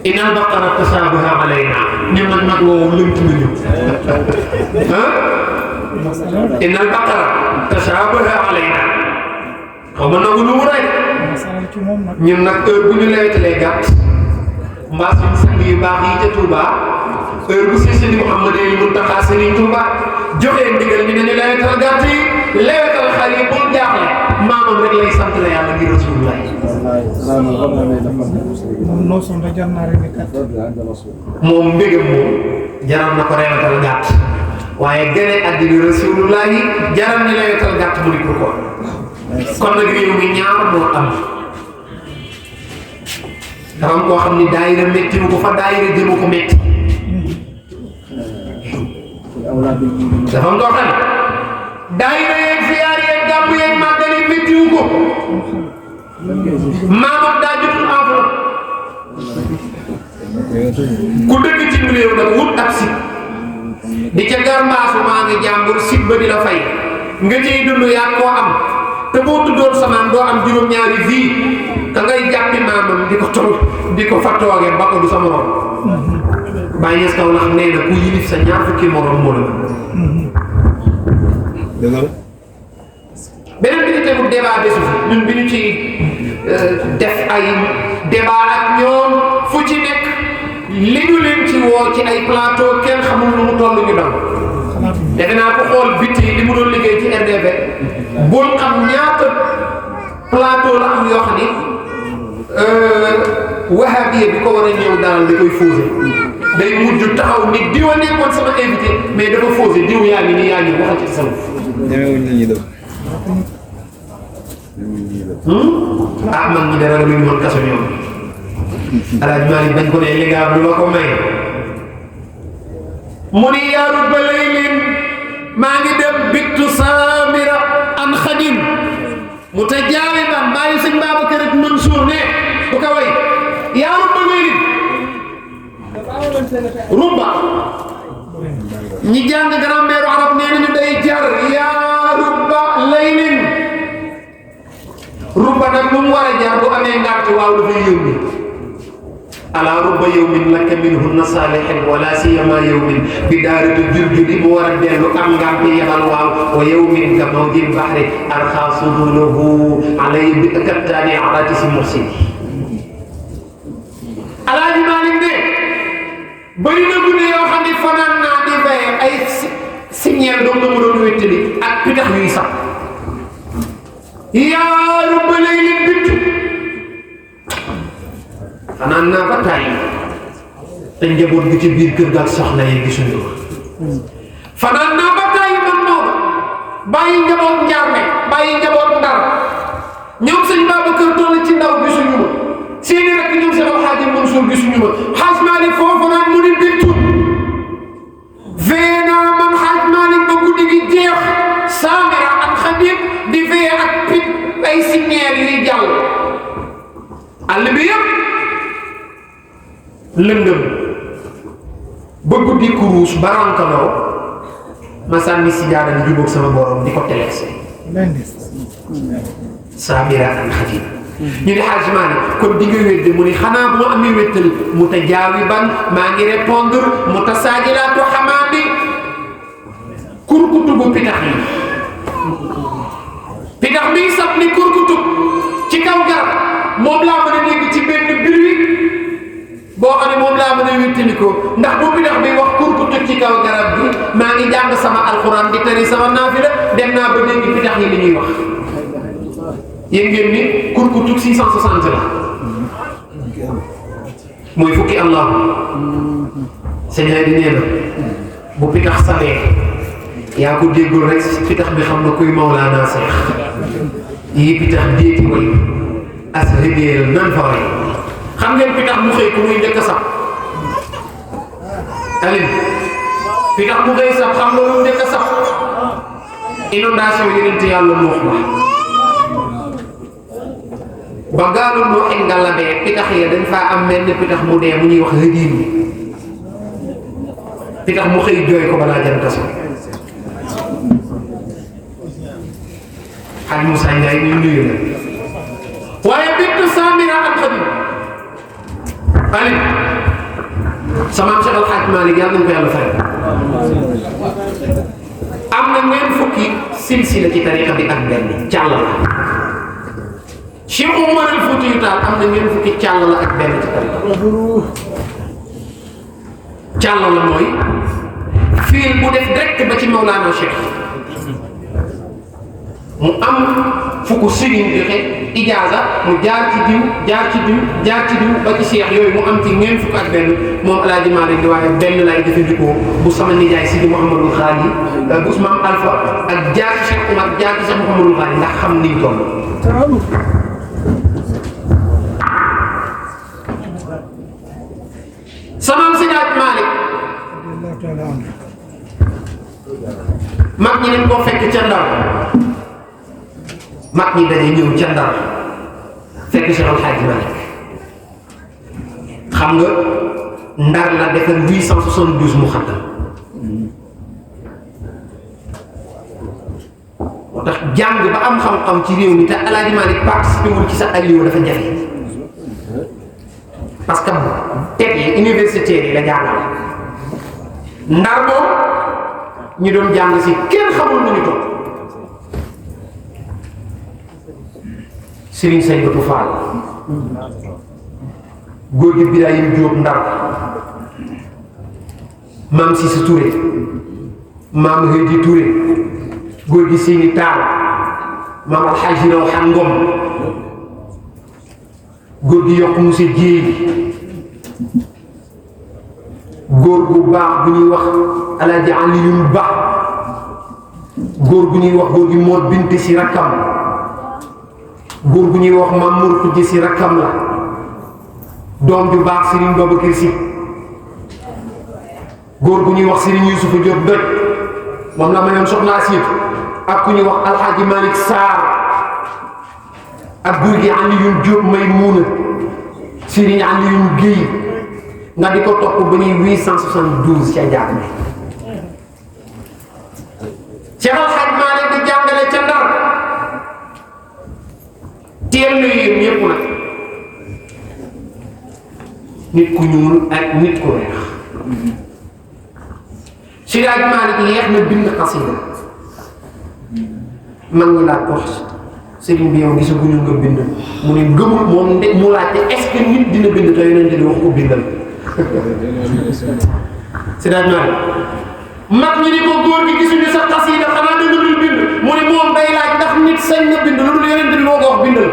inal baqara tashabaha alayna ñun nag woowu lënt nañu ah inal baqara tashabaha alayna xaw ma nagu lu mu rey ñun nag heure bu ñu lewetalee gàtt mbaa suñu sang yu baax yi ca Touba heure bu si Seydi Mouhamadou Mountakha Serigne Touba joxee ndigal ñu ne ñu lewetal gàtt yi lewetal xar yi bul jaaxle maamam rek lay sant la yàlla ngir Rasulullah moom mbégam moom jaral na ko lewetal gàtt waaye gëne àddina Rasulullah yi jaral ñu lewetal gàtt mu di ko kon nag réew mi ñaar moo am dafa am koo xam ni daayira métti wu ko fa daayira jëmu ko métti dafa am koo xam ne daayira yeeg ziyaar yeeg gàmmu yeeg màggal yi métti wu ko maamam daa jotul enveloppe ku dëkk ci réew nag wut ab sit di ca garmbaasu maa ngi jàmbur sit ba di la fay nga ciy dund yaa koo am te boo tuddoon samaam doo am juróom-ñaari vie ka ngay jàppi maamam di ko toog di ko fa toogee ba ko du sa morom Baye Niass kaw ndax nee na ku yilif sa ñaar fukki morom moo la beneen bi ñu tegu débat desu fi ñun bi ñu ci def ay débat ak ñoom fu ci nekk li ñu leen ci woo ci ay plateau kenn xamul nu mu toll ñu daw defe naa ko xool bitti li mu doon liggéey ci RDV bul xam ñaata plateau la am yoo xam ni wahabiya bi ko war a ñëw daal da koy fausé day mujj taxaw nit diwa nekkoon sama invité mais dafa fausé diw yaa ngi nii yaa ngi waxal ci sama ah man ñi dara luñ mën kaso ñoom Alaaji Maalik bañ ko ne li nga du la ko may mu ni yaa rubba laylin maa ngi dem bittu saamira an xadim mu ta jaawe ba mbaayu sëñ Babacar ak Mansour ne bu ko way yaa rubba laylin rubba ñi jàng grammaire arab nee nañu day jar yaa rubba laylin rubba nag lu mu war a jar bu amee ngànt waaw dafay yóbbi ala rubba yawmin laka minhunna salihin wala siyama yawmin bi daaratu jurjuli mu war a dellu am ngànt yebal waaw wa yawmin ka mawjil bahri arxa sudulahu alayhi bi kattaani arati si mursi Alaaji Maalik ne bëri na guddi yoo xam ne fanaan naa di veille ay signal doom na mu doon wéttali ak pitax yuy sax yaa rubba laylin bittu fanaan naa ba tàyyi te njaboot gi ci biir kër ga ak soxna yi gisuñu ko fanaan naa ba tàyyi man Maodo bàyyi njaboot Njaarme bàyyi njaboot Ndar ñoom sëñ Babacar toll ci ndaw gisuñu ma seeni rek ñoom seen Alxaaji Mansour gisuñu ma Xaaj Maalik foofu naan mu ni bittut vee naa man Xaaj Maalik ba guddi gi jeex Samira ak Xabib di vee ak pit ay signeel yuy jàll àll bi yëpp lëndëm ba guddi kuruus ba rankaloo ma sànni si jaara di jubóog sama borom di ko teleese Samira ak Xabib ñu di Xaaj Maalik kon di nga wédde mu ni xanaa bu ma amee wéttal mutajaawiban maa ngi répondre mutasaajilaatu xamaami kurkutu bu pitax yi pitax bi sab ni kurkutu ci kaw garab moom laa mën a dégg ci benn bruit boo xam ne moom laa mën a wéttali ko ndax bu pitax bi wax kurkutu ci kaw garab bi maa ngi jàng sama alxuraan di tari sama naafila dem naa ba dégg pitax yi li ñuy wax yéen ngeen ni kurkutu 660 la mooy fukki allah sëñ di nee na bu pitax salee yaa ko déggul rek pitax bi xam na kuy Mawlaana Seex yii pitax déeti way as rëggéeral nan fa way xam ngeen pitax mu xëy ku muy njëkk a sax alim pitax mu xëy sax xam nga lu njëkk a sax inondation yonent yàlla mu wax ba gaalu mu engala bee pitax ya dañ faa am mel ni pitax mu dee mu ñuy wax rëgiin pitax mu xëy jooy ko balaa jant so Xaaj Moussa Ndiaye ñu nuyu la waaye bintu Samira ak Xabib Ali sama am Cheikh Al Hadj Malick yàlla nañ ko yàlla fay am na ngeen fukki silsila ci tariqa bi ak benn càll la Cheikh Oumar al Foutiyou Tall am na ngeen fukki càll la ak benn ci tariqa càll la mooy fiil bu def direct ba ci Mawlana Cheikh mu am fukk sëriñ joxe ijaaza mu jaar ci diw jaar ci diw jaar ci diw ba ci Cheikh yooyu mu am ci ngeen fukk ak benn moom El Hadj Malick di waaye benn lay jëfandikoo bu sama nijaay Sidi Mouhamadul Xaali bu Ousmane Alpha ak jaar ci Cheikh Oumar jaar ci Cheikh Mouhamadul Xaali ndax xam niñ toll. sama am Sidi Hadj Malick mag ñi dañ koo fekk ca Ndar mag ñi dañuy ñëw ca Ndar fekk Cheikh Al Hadj Malick xam nga Ndar la defar 872 mu xattam moo tax jàng ba am xam-xam ci réew mi te El Hadj Malick participé wul ci sa alliwo dafa jafe parce que teg yi universitaires yi la jàngal Ndar moom ñu doon jàng si kenn xamul nu ñu toog Serigne Saybatu Fall góor gi Birahim Diop Ndar maam Cissé Touré maam Hedi Touré góor gi Seyni Taal maam Alxaaji Rawxaan Ngom góor gi Yokk Moussa Dieye góor gu baax bu ñuy wax Alaaji Aliyul Ba góor gu ñuy wax góor gi Mor Binte si rakkam góor gu ñuy wax Mamour Khoudia si rakkam la doom ju baax Serigne Babacar Si góor gu ñuy wax Serigne Youssoufa Diop Doj moom la mayoon soxna Asiitu ak ku ñuy wax Alxaaji Malick Sarr ak góor gi Aliyul Diop Maymouna Serigne Aliyul Guèye nga di ko topp ba ñuy 872 ca jaar bi Cheikh Al Hadj Malick di jàngale ca Ndar teel na yéen ñëpp nag nit ku ñuul ak nit ku weex Cheikh Al Hadj Malick yeex na bind xasida mag ñi laaj ko sëriñ bi yow gisaguñu nga bind mu ne gëmul moom mu laajte est-ce que nit dina bind te yonent di wax ko bindal c'est-à-dire mag ñi ni ko góor gi gisuñu sa xasida xanaa da nga dul bind mu ne moom day laaj ndax nit sañ na bind lu dul yonent bi moo ko wax bindal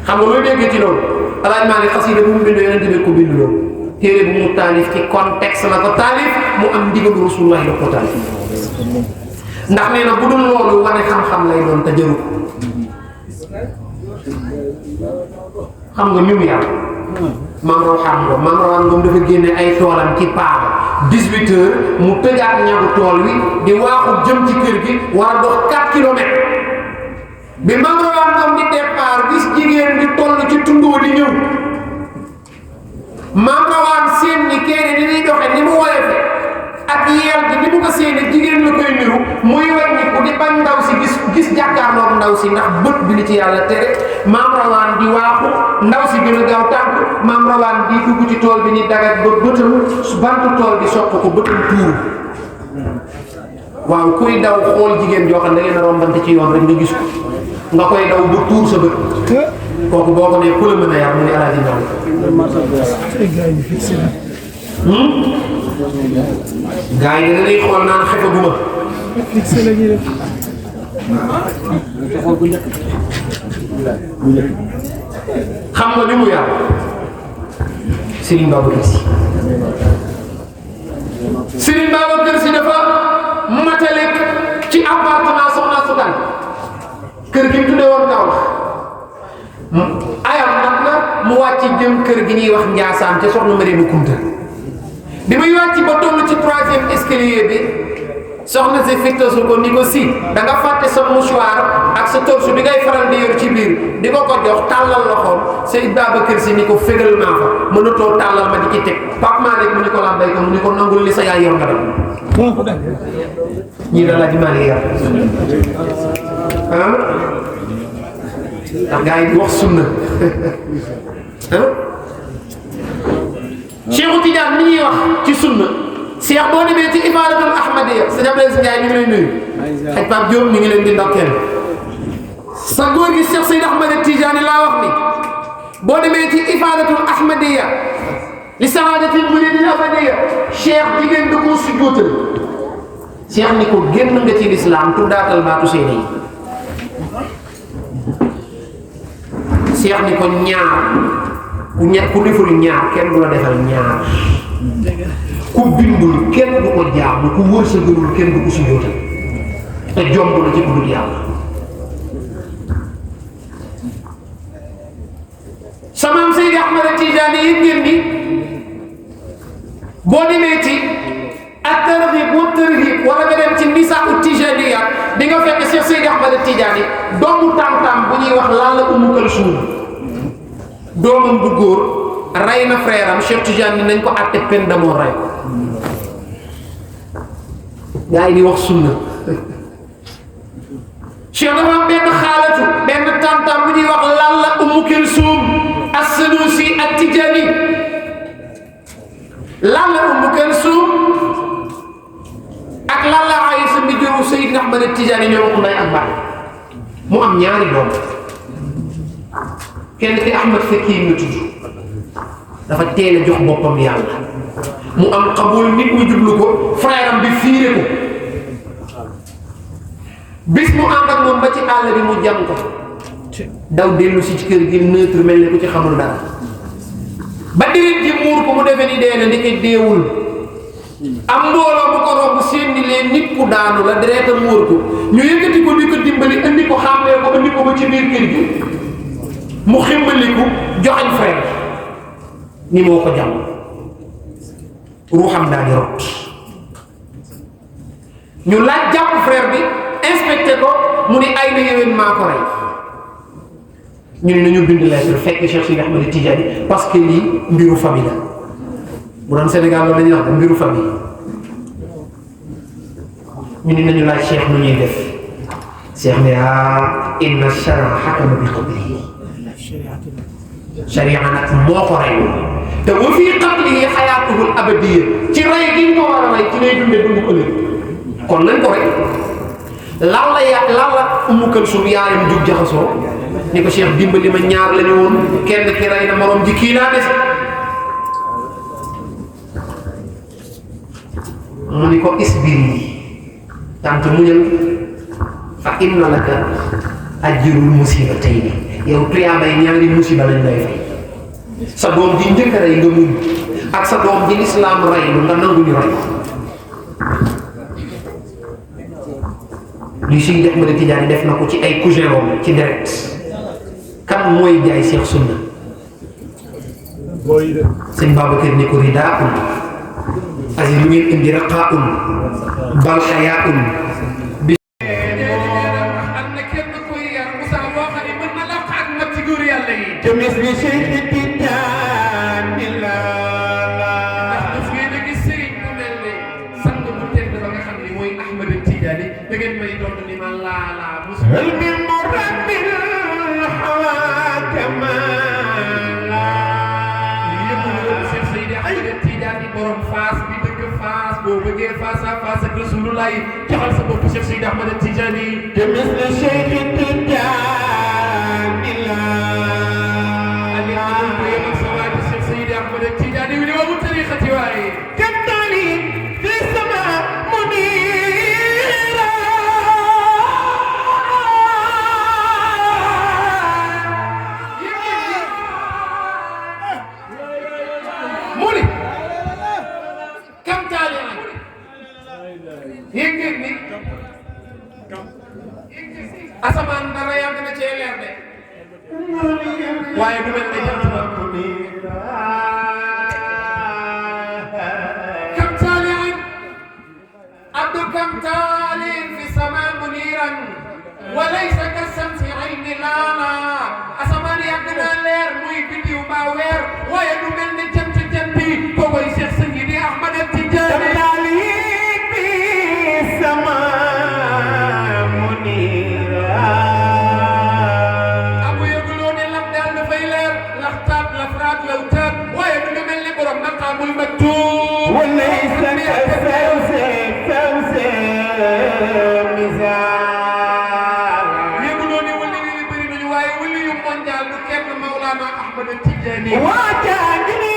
xam nga looy déggee ci loolu alaaj maa ne xasida bu mu bindoo yonente bi ko binduloo téere bu mu taalif ci contexte la ko taalif mu am ndigalu Rasulullah la ko taalif ndax nee na bu dul loolu wane xam-xam lay doon te jëru xam nga ñu mu yàlla maam raw xam nga maam rawaan moom dafa génne ay toolam ci paaba 18 heures mu tëjaat ñagu tool wi di waaxu jëm ci kër gi war a dox 4 kilomètres bi maam rawaan moom di départ gis jigéen di toll ci tundoo di ñëw maam rawaan seen ni kenn ni muy doxe ni mu woyofe ak yel gi ni mu ko seeni jigéen la koy niru muy wàññi ko di bañ ndaw si gis jàkkaarloog ndaw si ndax bët bi li ci yàlla tere maam rawaan di waaxu ndaw si gën a gaaw tànk maam rawaan di dugg ci tool bi ni dagat ba bëtam bantu tool bi soq ko bëtam tuuru waaw kuy daw xool jigéen joo xam ne da ngeen a rombante ci yoon rek nga gis ko nga koy daw ba tuur sa bët kooku boo ko nee ku la mën a yar mu ne alaaji ndaw gaa yi dañuy xool naan xefa guma xam nga li mu yàlla Serigne Babacar Sy Serigne Babacar Sy dafa matale ci appartement soxna Sudan kër gi mu tuddee woon kaw ayam nag na mu wàcc jëm kër gi ñuy wax Njaasaan ca soxna Mariama Kunta bi muy wàcc ba toll ci 3e escalier bi soxna si fittasu ko ni ko si da nga fàtte sa mouchoir ak sa torse bi ngay faral di yor ci biir di ko jox tàllal loxoom Seydi Babacar Sy ni ko fégal maa fa mënatoo tàllal ma di ci teg Pape Malick mu ni ko lambay ko mu ni ko nangul li sa yaay yor nga dem ñii da la di Malick yar ah ndax gars yi wax sunna ah Cheikhu Tidiane mi ñuy wax ci sunna Cheikh boo demee ci Ibadatul Ahmadiyya sëñ Abdoulaye Ndiaye ñu ngi lay nuyu ak Pape Diop ñu ngi leen di ndokkeel sa góor gi Cheikh Seydi Ahmad Tidiane laa wax ni boo demee ci Ibadatul Ahmadiyya li saadatil muridil abadiyya Cheikh jigéen da koo sujjóotal Cheikh ni ko génn nga ci lislaam tuddaatal baatu seede yi Cheikh ni ko ku deful ñaar kenn du la defal ñaar ku bindul kenn du ko jaamu ku wërsëgalul kenn du ko sujjóotal te jomb na ci ku dul yàlla samaam Seydi Ahmad Tijaani yi ngeen ni boo demee ci at-targhib wa tarhib wala nga dem ci nisaa Tijaaniya di nga fekk Cheikh Seydi Ahmad Tijaani doomu tam-tam bu ñuy wax Lalla Umu Kalsuum doomam bu góor rey na frère am Cheikh Tidiane ni nañ ko àtte peine de mort rey ko gaa yi di wax sunna Cheikh dafa am benn xaalatu benn tam-tam bu ñuy wax Lalla Umu Kalsuum as-Sanusi at-Tijani Lalla Umu Kalsuum ak Lalla Aysa mi juru Seydina Ahmad Tijani ñoo ko ndey ak baay mu am ñaari doom kenn ki Ahmad Fakki nga tudd dafa teel a jox boppam yàlla mu am xabul nit ñu jublu ko frère am bi fiire ko bis mu ànd ak moom ba ci àll bi mu jam ko daw dellu si ci kër gi neutre mel ni ku ci xamul dara ba déret ji muur ko mu defee ni dee na ndeke deewul am mbooloo bu ko romb seen ni leen nit ku daanu la deretam muur ko ñu yëkkati ko di ko dimbali indi ko xàmmee ko indi ko ba ci biir kër gi mu ximbaliku joxañ frère ni moo ko jàmm ruuxam daal di rot ñu laaj jàpp frère bi inspecté ko mu ni ay na yéwén maa ko rey ñu ne nañu bind lettre fekk Cheikh Seydi Ahmad Tidiane parce que lii mbiru famille la bu doon Sénégal loolu la ñuy wax mbiru famille ñu ne nañu laaj Cheikh nu ñuy def Cheikh ne inna shara hakama bi qatlihi sharia nag moo ko rey te wa fii qatlihi xayaatuhu abadiyya ci rey gi ñu ko war a rey ci lay dundee dundu ëllëg kon nañ ko rey Lalla Umu Kalsum yaayam jug jaxasoo ni ko Cheikh dimbali ma ñaar la ñu woon kenn ki rey na morom ji kii laa des mu ni ko isbiri tant muñal fa inna laka ajrul musibatayni yow tuyaabay ñaari musiba lañ lay fay sa doom ji njëkk a rey nga muñ ak sa doom ji lislaam rey lu nga nangu ñu rey li Seydi Ahmad Tidiane def na ko ci ay cousin rom ci deret kan mooy jaay Cheikh Sunna sëñ Babacar ni ko ridaun asi lu ngeen indi raqaun bal xayaun bi am na kenn koy yar Moussa boo xam ne mën na la xaat nag ci góor yàlla yi te mis ni Cheikh Tidiane la ndax daf ngeen a gis sëriñ bu mel ne sang bu tedd ba nga xam ne mooy Ahmad Tidiane da ngeen may doon ni ma laalaa mos min murabbil hawakama borom Fass bi dëkk Fass boo bëggee face à face ak Rasulullah joxal sa bopp Cheikh Seydi Ahmad Tidiane te misle Cheikh Tidiane la ali amul ko yem ak sa waay Cheikh Seydi Ahmad Tidiane wi wa mu tariqati waaye kam tali fi sama munira muni yéen ni asamaan dara yàgg na cee leer de waaye du mel ne jant ba kam taalin abdu kam taalin fi sama muniran wa laysa ka samsi ayni laala asamaan yàgg na leer muy bidiw mbaa weer waaye du mel ne jant bi ko koy Cheikh Seydi Ahmad Tidiane sama munira abu yëguloo ne lam daal dafay leer laxtaat lafraat lawtaat waaye du mel ne borom maqaamul maktuum walaysa kawse misaal yëguloo ne wali yi bëri nañu waaye wali yu mondial du kenn Mawlana Ahmad Tidiane waajani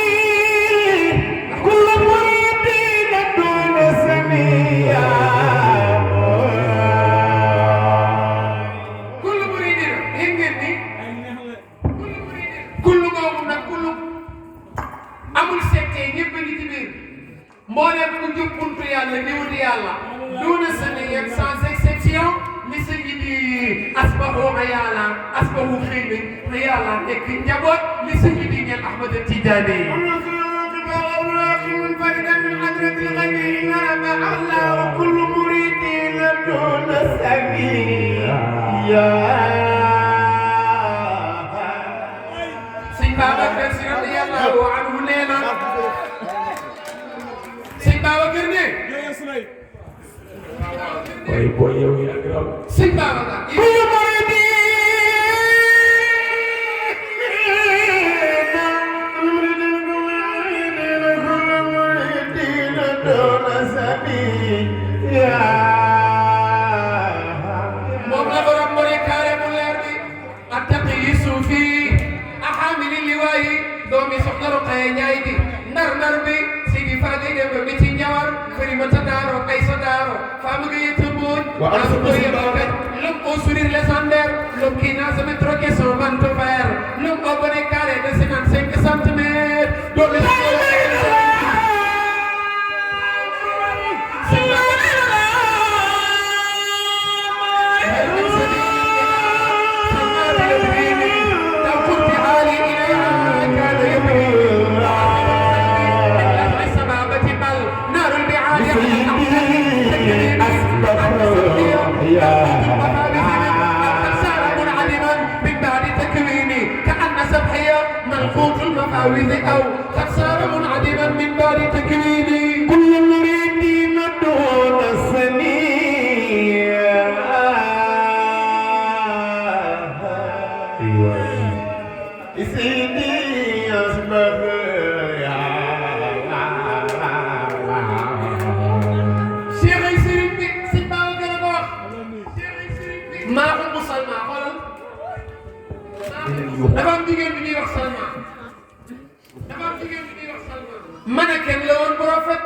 kullu muridina duna samiya amul sekkee ñëpp a ngi ci biir mbooleem ku jub buntu yàlla di wuti yàlla duuna sani yeg sans exception li sa ji di asbahu xayaala asbahu xëy na xayaala nekk njaboot li sa ji di ñeel Ahmad Tidiane وكل مريد دون سبيل Babacar Si radiyallahu anhu nee na sëñ Babacar ne waaye boo yow yaa ngi raw sëñ Babacar moom la borom mbori kaare bu leer bi attaqi yi suufi doomi soxna Rokhaya Njaay di ndar bi Sidi Fadi dem bi ci Njawar Farimata Daaro Aysa Daaro Fama Gueye Tëmbooj am ko yebal l'homme au sourire légendaire l'homme qui n'a jamais troqué son manteau vert l'homme au bonnet carré de 55 centimètres doomi منقوط المفاوض أو قد صار منعدما من بعد تكويني كل المريدين دون السنية سيدي أصبح شيخ يسير بك سيبا وقربوح ما هو مسلمان dafa am jigéen bi ñuy wax Salma mannequin la woon bu rafet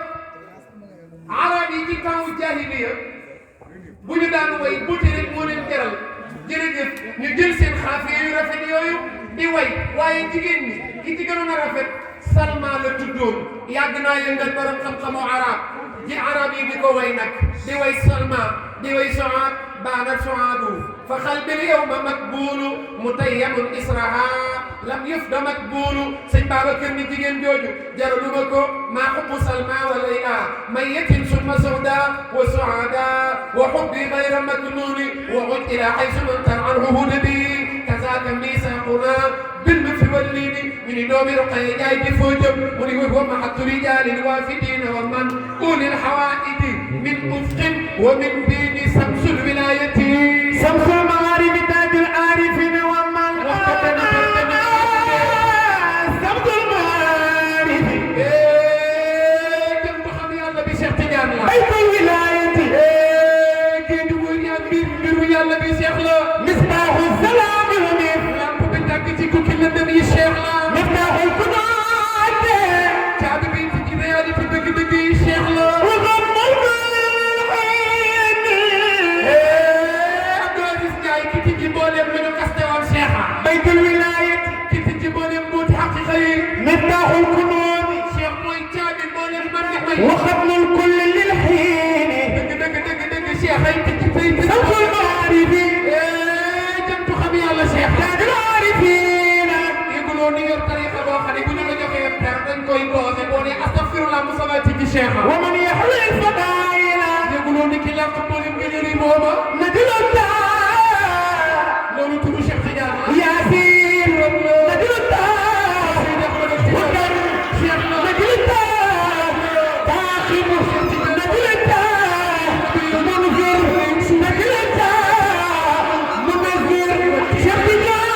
arab yi ci temps jaahiliya bu ñu daan way buti rek moo leen teral jërëjëf ñu jël seen xaafiya yu rafet yooyu di way waaye jigéen ñi ki ci gënoon a rafet Salma la tuddoon yàgg naa yëngal borom xam-xamu arab ji arab yi di ko way nag di way Salma di way Suaad baanat Suaadu fa qalbi al-yawma makbuulu mutayyamun israha lam yufda makbuulu sëñ Babacar ni jigéen jooju jaraluma ko maa xubbu Salma wa Layla mayyatin summa suhda wa suada wa xubbi gayra maknuuni wa ud ila xaysu mantar anhu hudabi kazaaka miisaaquna بالمثل واللين من نوم رقي جاي بفوجب وهو محط رجال الوافدين ومن أولي الحوائد من أفق ومن دين شمس الولاية شمس المغارب تاج العارفين ومن شمس المغارب جنب خمي الله بشيخ تجان بيت الولاية كيد ويا مير ويا الله بشيخ مصباح السلام النبي الشيخ لا مفتاح القدرات كعب بنت جبالي في الدقدقي الشيخ لا وغم العين عبد العزيز جاي كي تجي بولم من كاستوان شيخا بيت الولاية كي تجي بولم موت حقيقي مفتاح القدرات شيخ موي كعب بولم من وختم الكل للحين دق شيخ هاي تجي في سوق المعارف جنب خبي الله شيخ العارفين ni yor tariqa boo xam ne bu ñu la joxee per dañ koy boose boo ne astaghfirullah musabati bi cheikh wa man yahwi al-fadaila yeguloo ni ki làq mboolem ngënëri booba na diloo taa loolu turu Cheikh Tidiane Yaasin na diloo taa wakar Cheikh na diloo taa taaxibu na diloo taa munzir na diloo taa munzir Cheikh Tidiane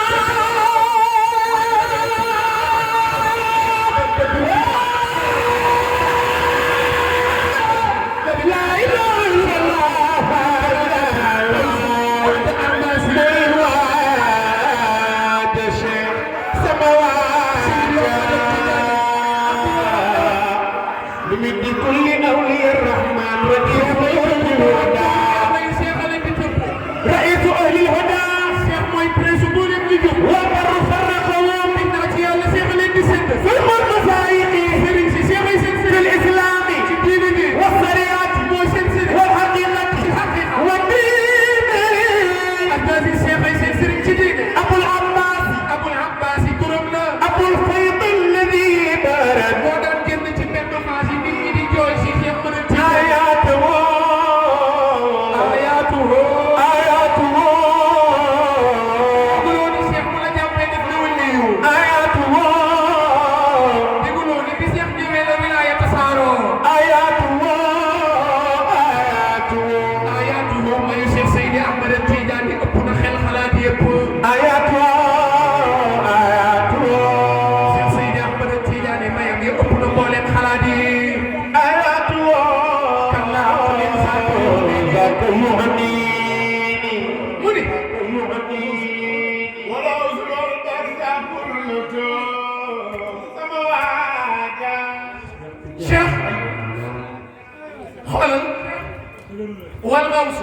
والغوث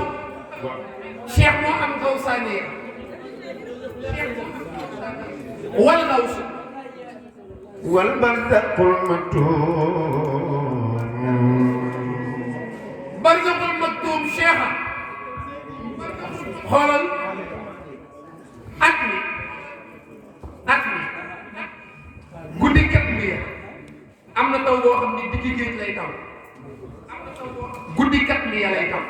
شيخ محمد غوثانية والغوث والبرزق المكتوم برزق المكتوم شيخ خلل أكمي guddi kat bi am na taw boo xam ne digg géej lay taw guddi kat bi lay taw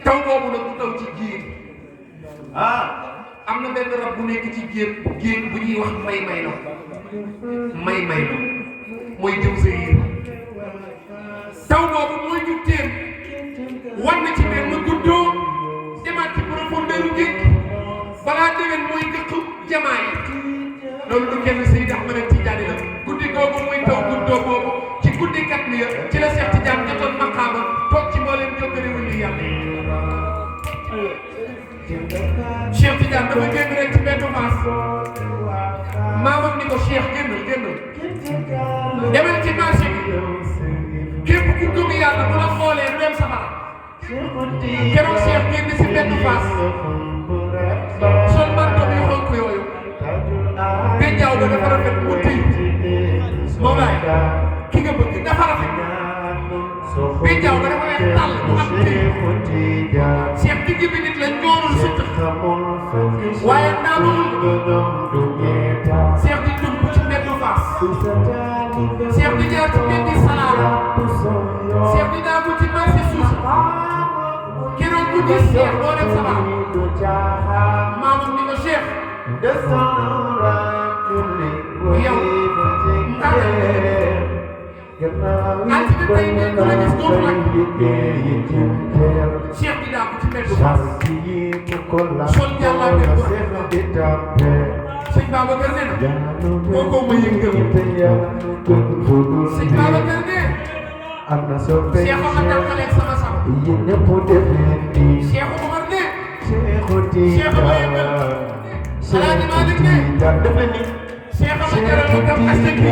taw boobu nag du taw ci géej am na benn rab bu nekk ci géej bu ñuy wax may lo mooy jëm sa yéen taw boobu mooy ñu téem wan na ci benn guddoo demaat ci profondeur u géej balaa déwén mooy gëq jamaa yi loolu du kenn Seydi Ahmed Tidiane la guddi googu muy taw guddoo boobu ci guddi kat bi ci la Cheikh Tidiane jotoon maqaama toog ci mboolem jokkale wuli yàlla Cheikh Tidiane dafa génn rek ci benn maas maamam ni ko Cheikh génnal demal ci marché bi képp ku gëm yàlla bu la xoolee du dem safara keroog Cheikh génn si benn faas sol manto bi xonk yooyu ba dafa rafet mu tëj Mawlaay ki nga bëgg dafa rafet bi jaaw ba dafa weex tàll mu am tëj Cheikh digg bi nit la ñoorul sëtt waaye ndaamul Cheikh di dugg ci mbeddu Fass Cheikh di jaar ci mbeddi Salaala Cheikh di daagu ci marché suuf keroog ku gis Cheikh doo dem sa baam maamam ni ko Cheikh yow altine tey nii ku la gis dootu la Cheikh di daagu ci mbeddu Fass sol jàllaa mbir bu sëñ Babacar nee na kooku ma yëngal sëñ Babacar nee Cheikh Omar tàmbaleeg sama sama Cheikh Omar nee Cheikh Omar yëngal Alaaji Malick nee Cheikh Omar jaral mu kam astaki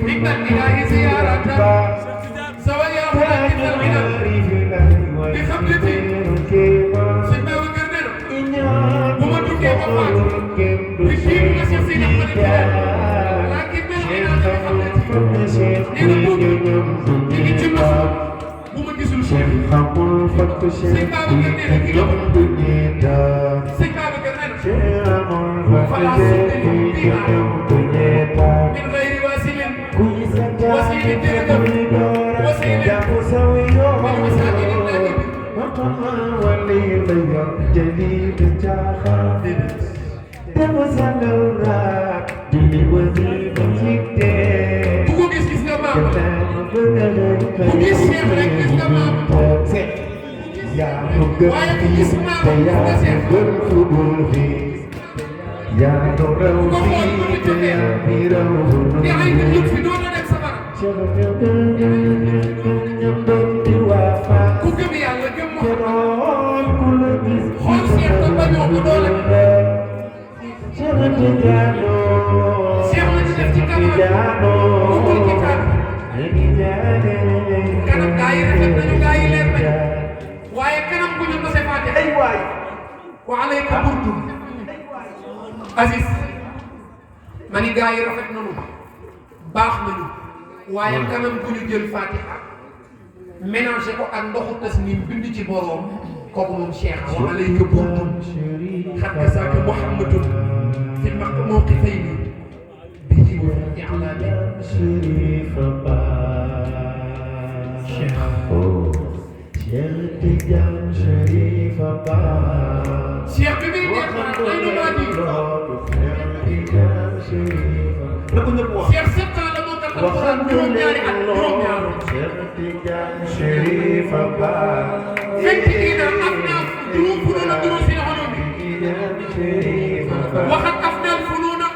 dikkal ilaahi ziyaaratan sawa yaa wala dikkal minal di xam ne ti sëñ Babacar nee na bu ma duggee ba faat di jiitu nga Cheikh Seydi Ahmad laakin mel ni naa dafa xam ne ti nee na boobu ñu ngi ci mos bu ma gisul Cheikh sëñ Babacar nee na ki nga sëñ Babacar nee na falaa suddi biha min gayri wasilin wasilin dërëgëm wasilin wal wasailin naagibi bu ko gis nga maam bu gis Cheikh rek gis nga maam waaye bu gis maam gis nga Cheikh bu ko xool bu ñu jógee di ay nit ñu fi doon dem safara ku gëm yàlla gëm Muhammad xool Cheikh te bañoo ko doole Cheikh la ci def ci kanam mu ngi ci kanam gaa yi rafet nañu gaa yi leer nañu waaye kanam bu ñu mos a fàtte ay waay wa alayka burdu Aziz ma ni gaa yi rafet nañu baax nañu waaye kanam bu ñu jël Fatiha mélangé ko ak ndoxu tasnim bind ci boroom kooku moom Cheikh wa alayka burdu xat kasaaka Muhammadun fi mawqifayni bihi wa fi i'laami Cheikh bi muy neex ay numaadi Cheikh 7 ans la moo tax alquran juróom-ñaari at juróom-ñaar fekk ina afna juróom funuuna duruusil ulumi waxat afna alfunuuna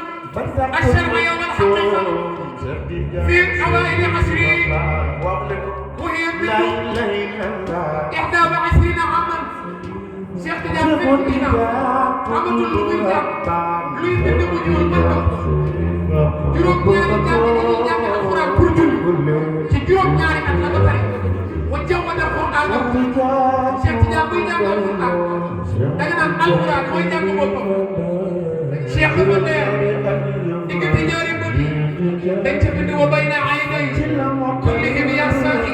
الشرعية والحقيقة في أوائل عشري وهي منذ 21 عاما Cheikh Tidiane fekk ina amatul lu muy jàpp luy bind mu ñuul mën juróom-ñaari jàng yi ñuy jàng alxuraan pour julli ci juróom-ñaari at la ba pare wa jawwada alxuraan Cheikh Tidiane buy jàng alxuraan da nga naan alxuraan mooy jàng boppam Cheikh bi ma leer diggante ñaari bët dañ ca bind wa bayna aynay kullihim yaa saaki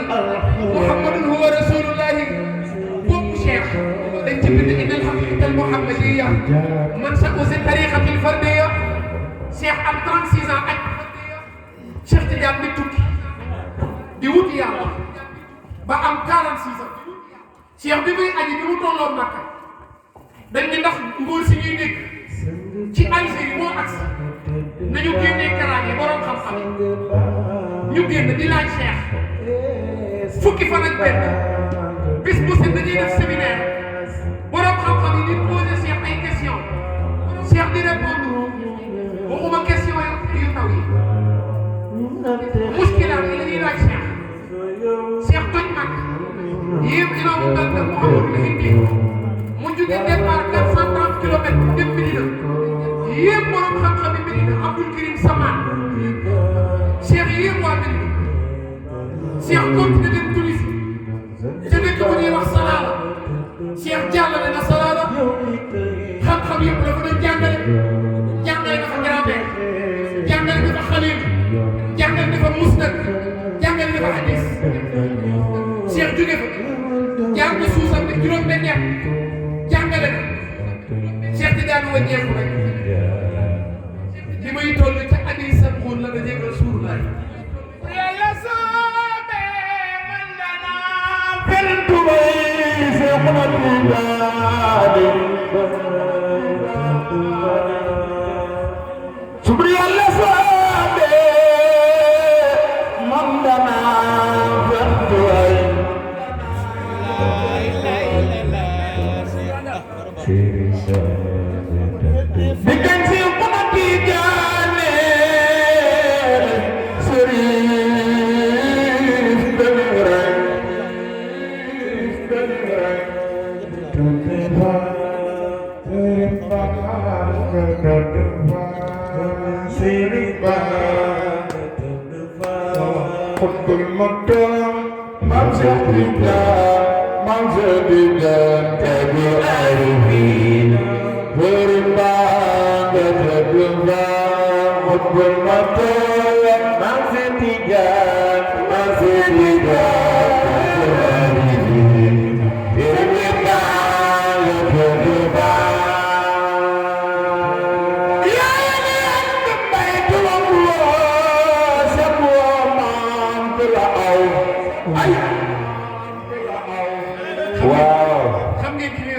Muhammadun huwa rasulullahi bopp Cheikh dañ ca bind inna alhaqiqata almuhammadiyya man sakusi tariqati alfardiyya Cheikh am 36 ans ak Cheikh Tidiane di tukki di wut yàlla ba am 46 ans Cheikh bi muy aji bi mu tolloo Makka dañ ni ndax nguur si ñuy dégg ci Algérie moo agsi nañu génnee karaage borom xam-xam ñu génn di laaj Cheikh fukki fan ak benn bis bu set dañuy def séminaire borom xam-xam yi di poser Cheikh ay questions Cheikh di répondre waxuma question yu taw yi muskilaat yi la ñuy laaj Cheikh toj mag yéem imaamu Mbacke Mouhamadou Hindi mu jóge départ 430 kilomètres dem Médina yéem borom xam-xam yi Médina Abdoul Karim Samaan Cheikh yéem waa Médina Cheikh continué dem Tunisie ca dëkk bu ñuy wax Salaala Cheikh jàllale na Salaala xam-xam yëpp la ko doon jàngale na fa grammaire musnad jàngale na fa hadis Cheikh jóge fa jàng suusam bi juróom-benn at jàngale na Cheikh Tidiane wàññeeku rek li may toll ca hadis sa xool la dajeeg Rasulullah yàlla soobe man dana fentu bay se subri yàlla soobe man dana fentu bay diggante si mën a tiijaane sëriñ benn rek xutbul maktoum mam Seydina tabi arifin berbang berdebar xutbul maktoum mam Seydina tabi arifin berbang berdebar waaw xam ngeen ki ne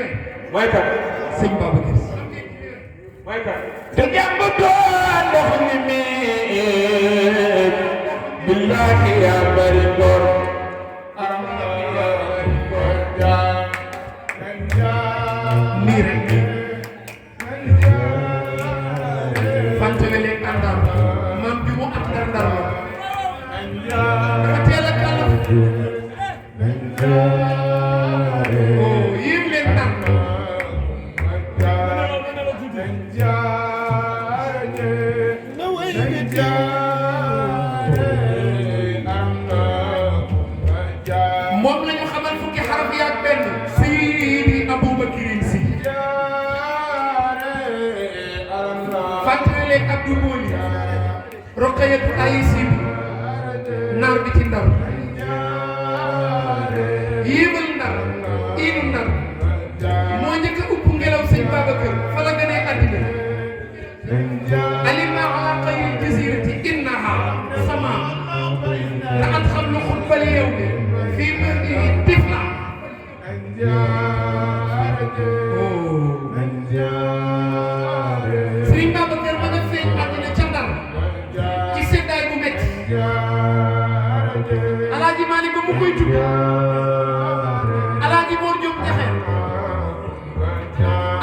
mooy kat sëñ Babacar mooy kat te jàmm doon ndox mi miin billahi yaa bari ngor nii rek fàttali leen àndar maam bi mu am ndar-ndar la dafa teel a kàlla moom la ñu xamal fukki xaraf yi ak benn Seydi Aboubakirin Si fàttali leen Abdou Boli Roqayatu Aysi bi naar bi ci Ndar yéemal Ndar iinu Ndar moo njëkk a upp ngelaw sëñ Babacar fa la gënee àddina alima ala xayri jazirati innaha sama la at xam lu xutbal yow bi fii mërdihi tifla sëriñ Babacar ma nga feeñ àddina ca Ndar ci seddaay bu metti Alaaji Maalik ba mu koy tudd Alaaji Mor Diop Jaxe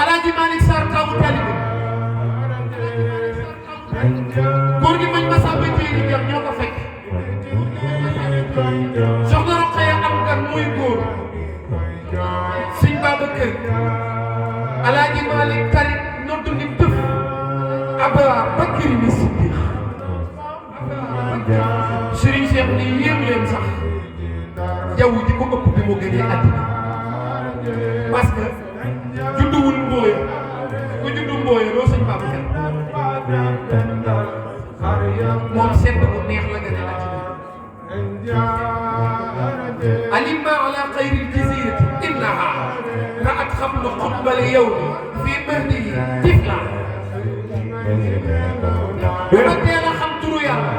Alaaji Maalik Sarr tawu talibe góor gi mañ ma sàmba jéeri jam ñoo ko fekk soxna Roqaya am gan muy góor sëñ Babacar Alaaji Maalik tarit noddu ni tëf Abaa Bakri ni Siddiq Sëriñ Cheikh ni yéem leen sax jaww ji ko ëpp bi mu gënee àddina parce que judduwul mbooya ku juddu mbooya doo sëñ Babacar moom sedd bu neex la gënee àddina alima ala xayril jazirati innaha ra'at xablu xutbal yawmi fii mahdihi tifla ba teel a xam turu yàlla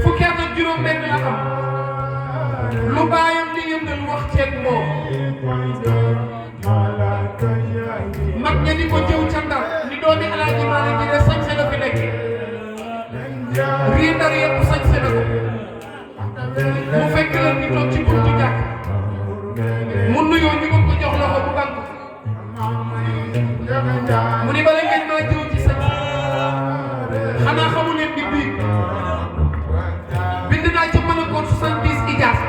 fukki at ak juróom-benn la am lu baayam di yëngal wax ceeb moom mag ña di ko jëw ca Ndar ni doomi Alaaji Maalik ji de sañse la fi nekk rii Ndar yëpp sañse na ko mu fekk leen ni toog ci buntu jàkk mu nuyoo ñu ko jox loxo bu bànk mu ni bala ngeen maa jëw ci sañse xanaa xamu leen ni bii bind naa ci mën a koon 70 ijaas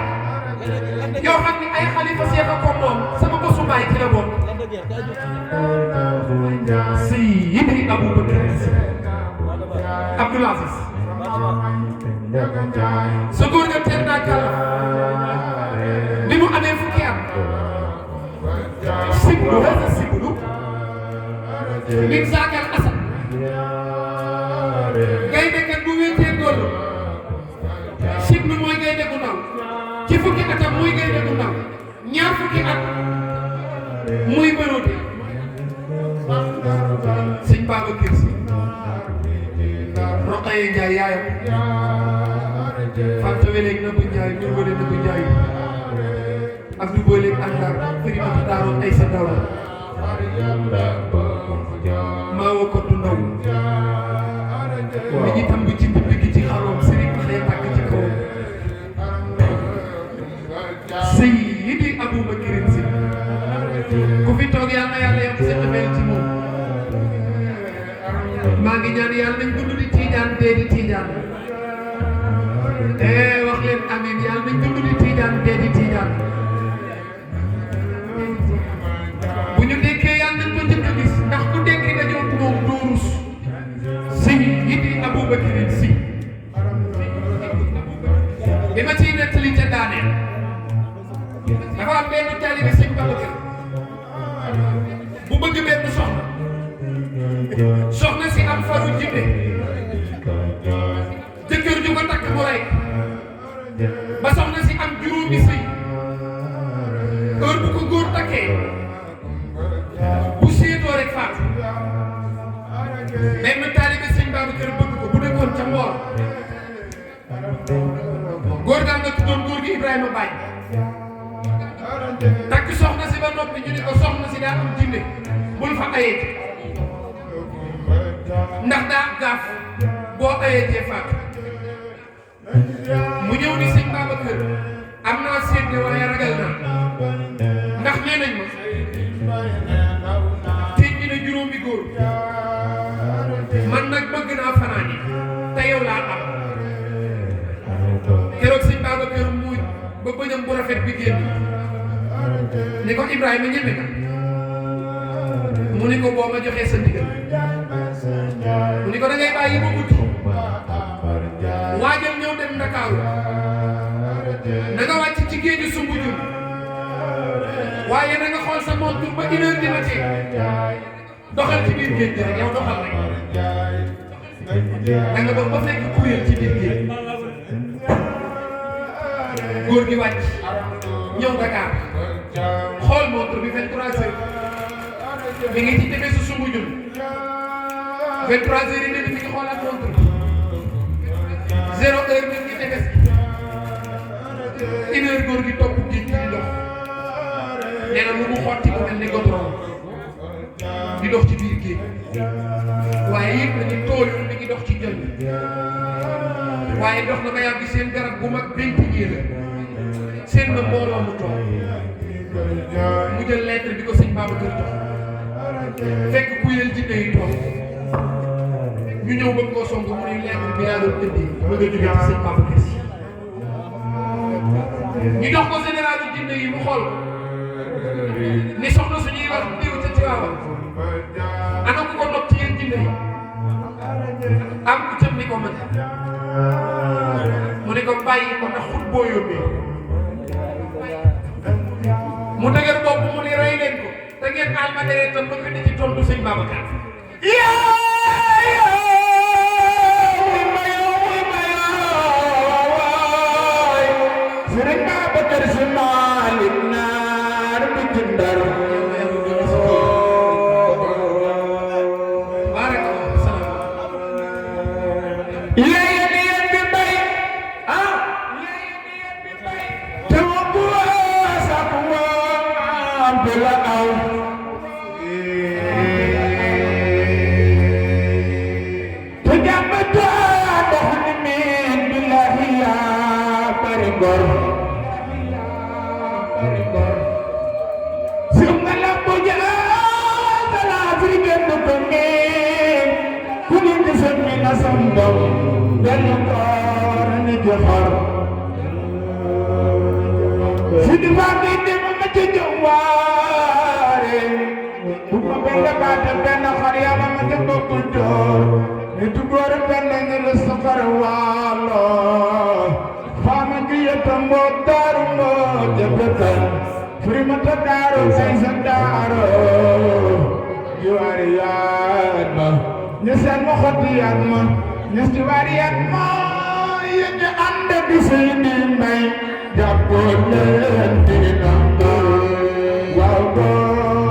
yoo xam ni ay xalifa seex a ko moom sama bosu baay ci la bokk Seydi Aboubacar Abdoul Aziz sa góor nga teel naa kàlla bi mu amee fukki at siblu hasa siblu min saakal asad ngay nekkat bu wéetee góor muy bëruti sëñ Babacar Si Roqaye Njaay yaayam Fanta Weleeg Nabu Njaay ñur wale Nabu Njaay Abdou Booleeg Andar Farimata Daaro ay sa daw maa woo ko du ndaw mi ngi tàmb ci bind gi ci xaroom sëriñ bi xëy tàkk ci kawam Seydi Aboubacar Si ku fi toog yàlla yàlla yam sa xamel ci moom maa ngi ñaan yàlla nañ dund di tiijaan dee di tiijaan wax leen amiin yàlla nañ dund di tiijaan dee di tiijaan bu ñu dekkee yàlla nañ ko njëkk a gis ndax ku dekki dañoo moom doorus Seydi Aboubacar Si bi ma ciy nettali ca daaneel dafa am benn taalibe sëñ Babacar bu bëgg benn soxna si am faru jinne jëkkër ju ko takk mu rey ba soxna si am juróomi sëy heure bu ko góor takkee bu séetoo rek faatu benn taalibe sëñ Babacar bëgg ko bu nekkoon ca Mboor góor gaa nga tuddoon góor gi Ibrahima Baye takk soxna si ba noppi ñu ni ko soxna si daa am jinne bul fa ayee ndax daa am gaaf boo ayee faatu mu ñëw ni sëñ Babacar am naa seet ne waaye ragal naa ndax nee nañ ma teñ ñi ne juróomi góor man nag bëgg naa fanaani te yow laa am keroog sëñ Babacar muuj ba bëñam bu rafet bi génn ni ko Ibrahima ñeme nga mu ni ko boo ma joxee sa ndigal mu ni ko da ngay bàyyi ba guddi waajal ñëw dem Ndakaaru na nga wàcc ci géeju Sumbujun waaye na nga xool sa montre ba 1 heure du matin doxal ci biir géej gi rek yow doxal rek da nga dox ba fekk kuréel ci biir géej góor gi wàcc ñëw Dakar xool montre bi 23 heures mi ngi ci tefesu Sumbujun 23 heures yi ne mi ngi xoolaat montre bi 0 heure mi ngi tefes 1 heure góor gi topp géej gi di dox nee na lu mu xotti mu mel ni goudron di dox ci biir géej waaye yëpp na ni tool yi mi ngi dox ci jël waaye dox na ba yàgg seen garab bu mag benn ñii la seen na mbooloo mu toog mu jël lettre bi ko sëñ Babacar jox fekk kuyel jinne yi toog ñu ñëw bëgg koo song mu ni lettre bi yaa doon indi bëgg a jóge ci sëñ Babacar Si ñu jox ko général jinne yi mu xool ni soxna suñuy wax diw ca Tiwaawan ana ku ko nopp ci yéen jinne yi am ku tëm ni ko mën mu ne ko bàyyi ko ndax xut boo yóbbee mu dëgër bopp mu ni rey leen ko te ngeen aal ma deret tam bëgg di ci tontu sëñ Babacar Sëriñ Babacar Si Maalik naar bi ci Ndar Wow,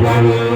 One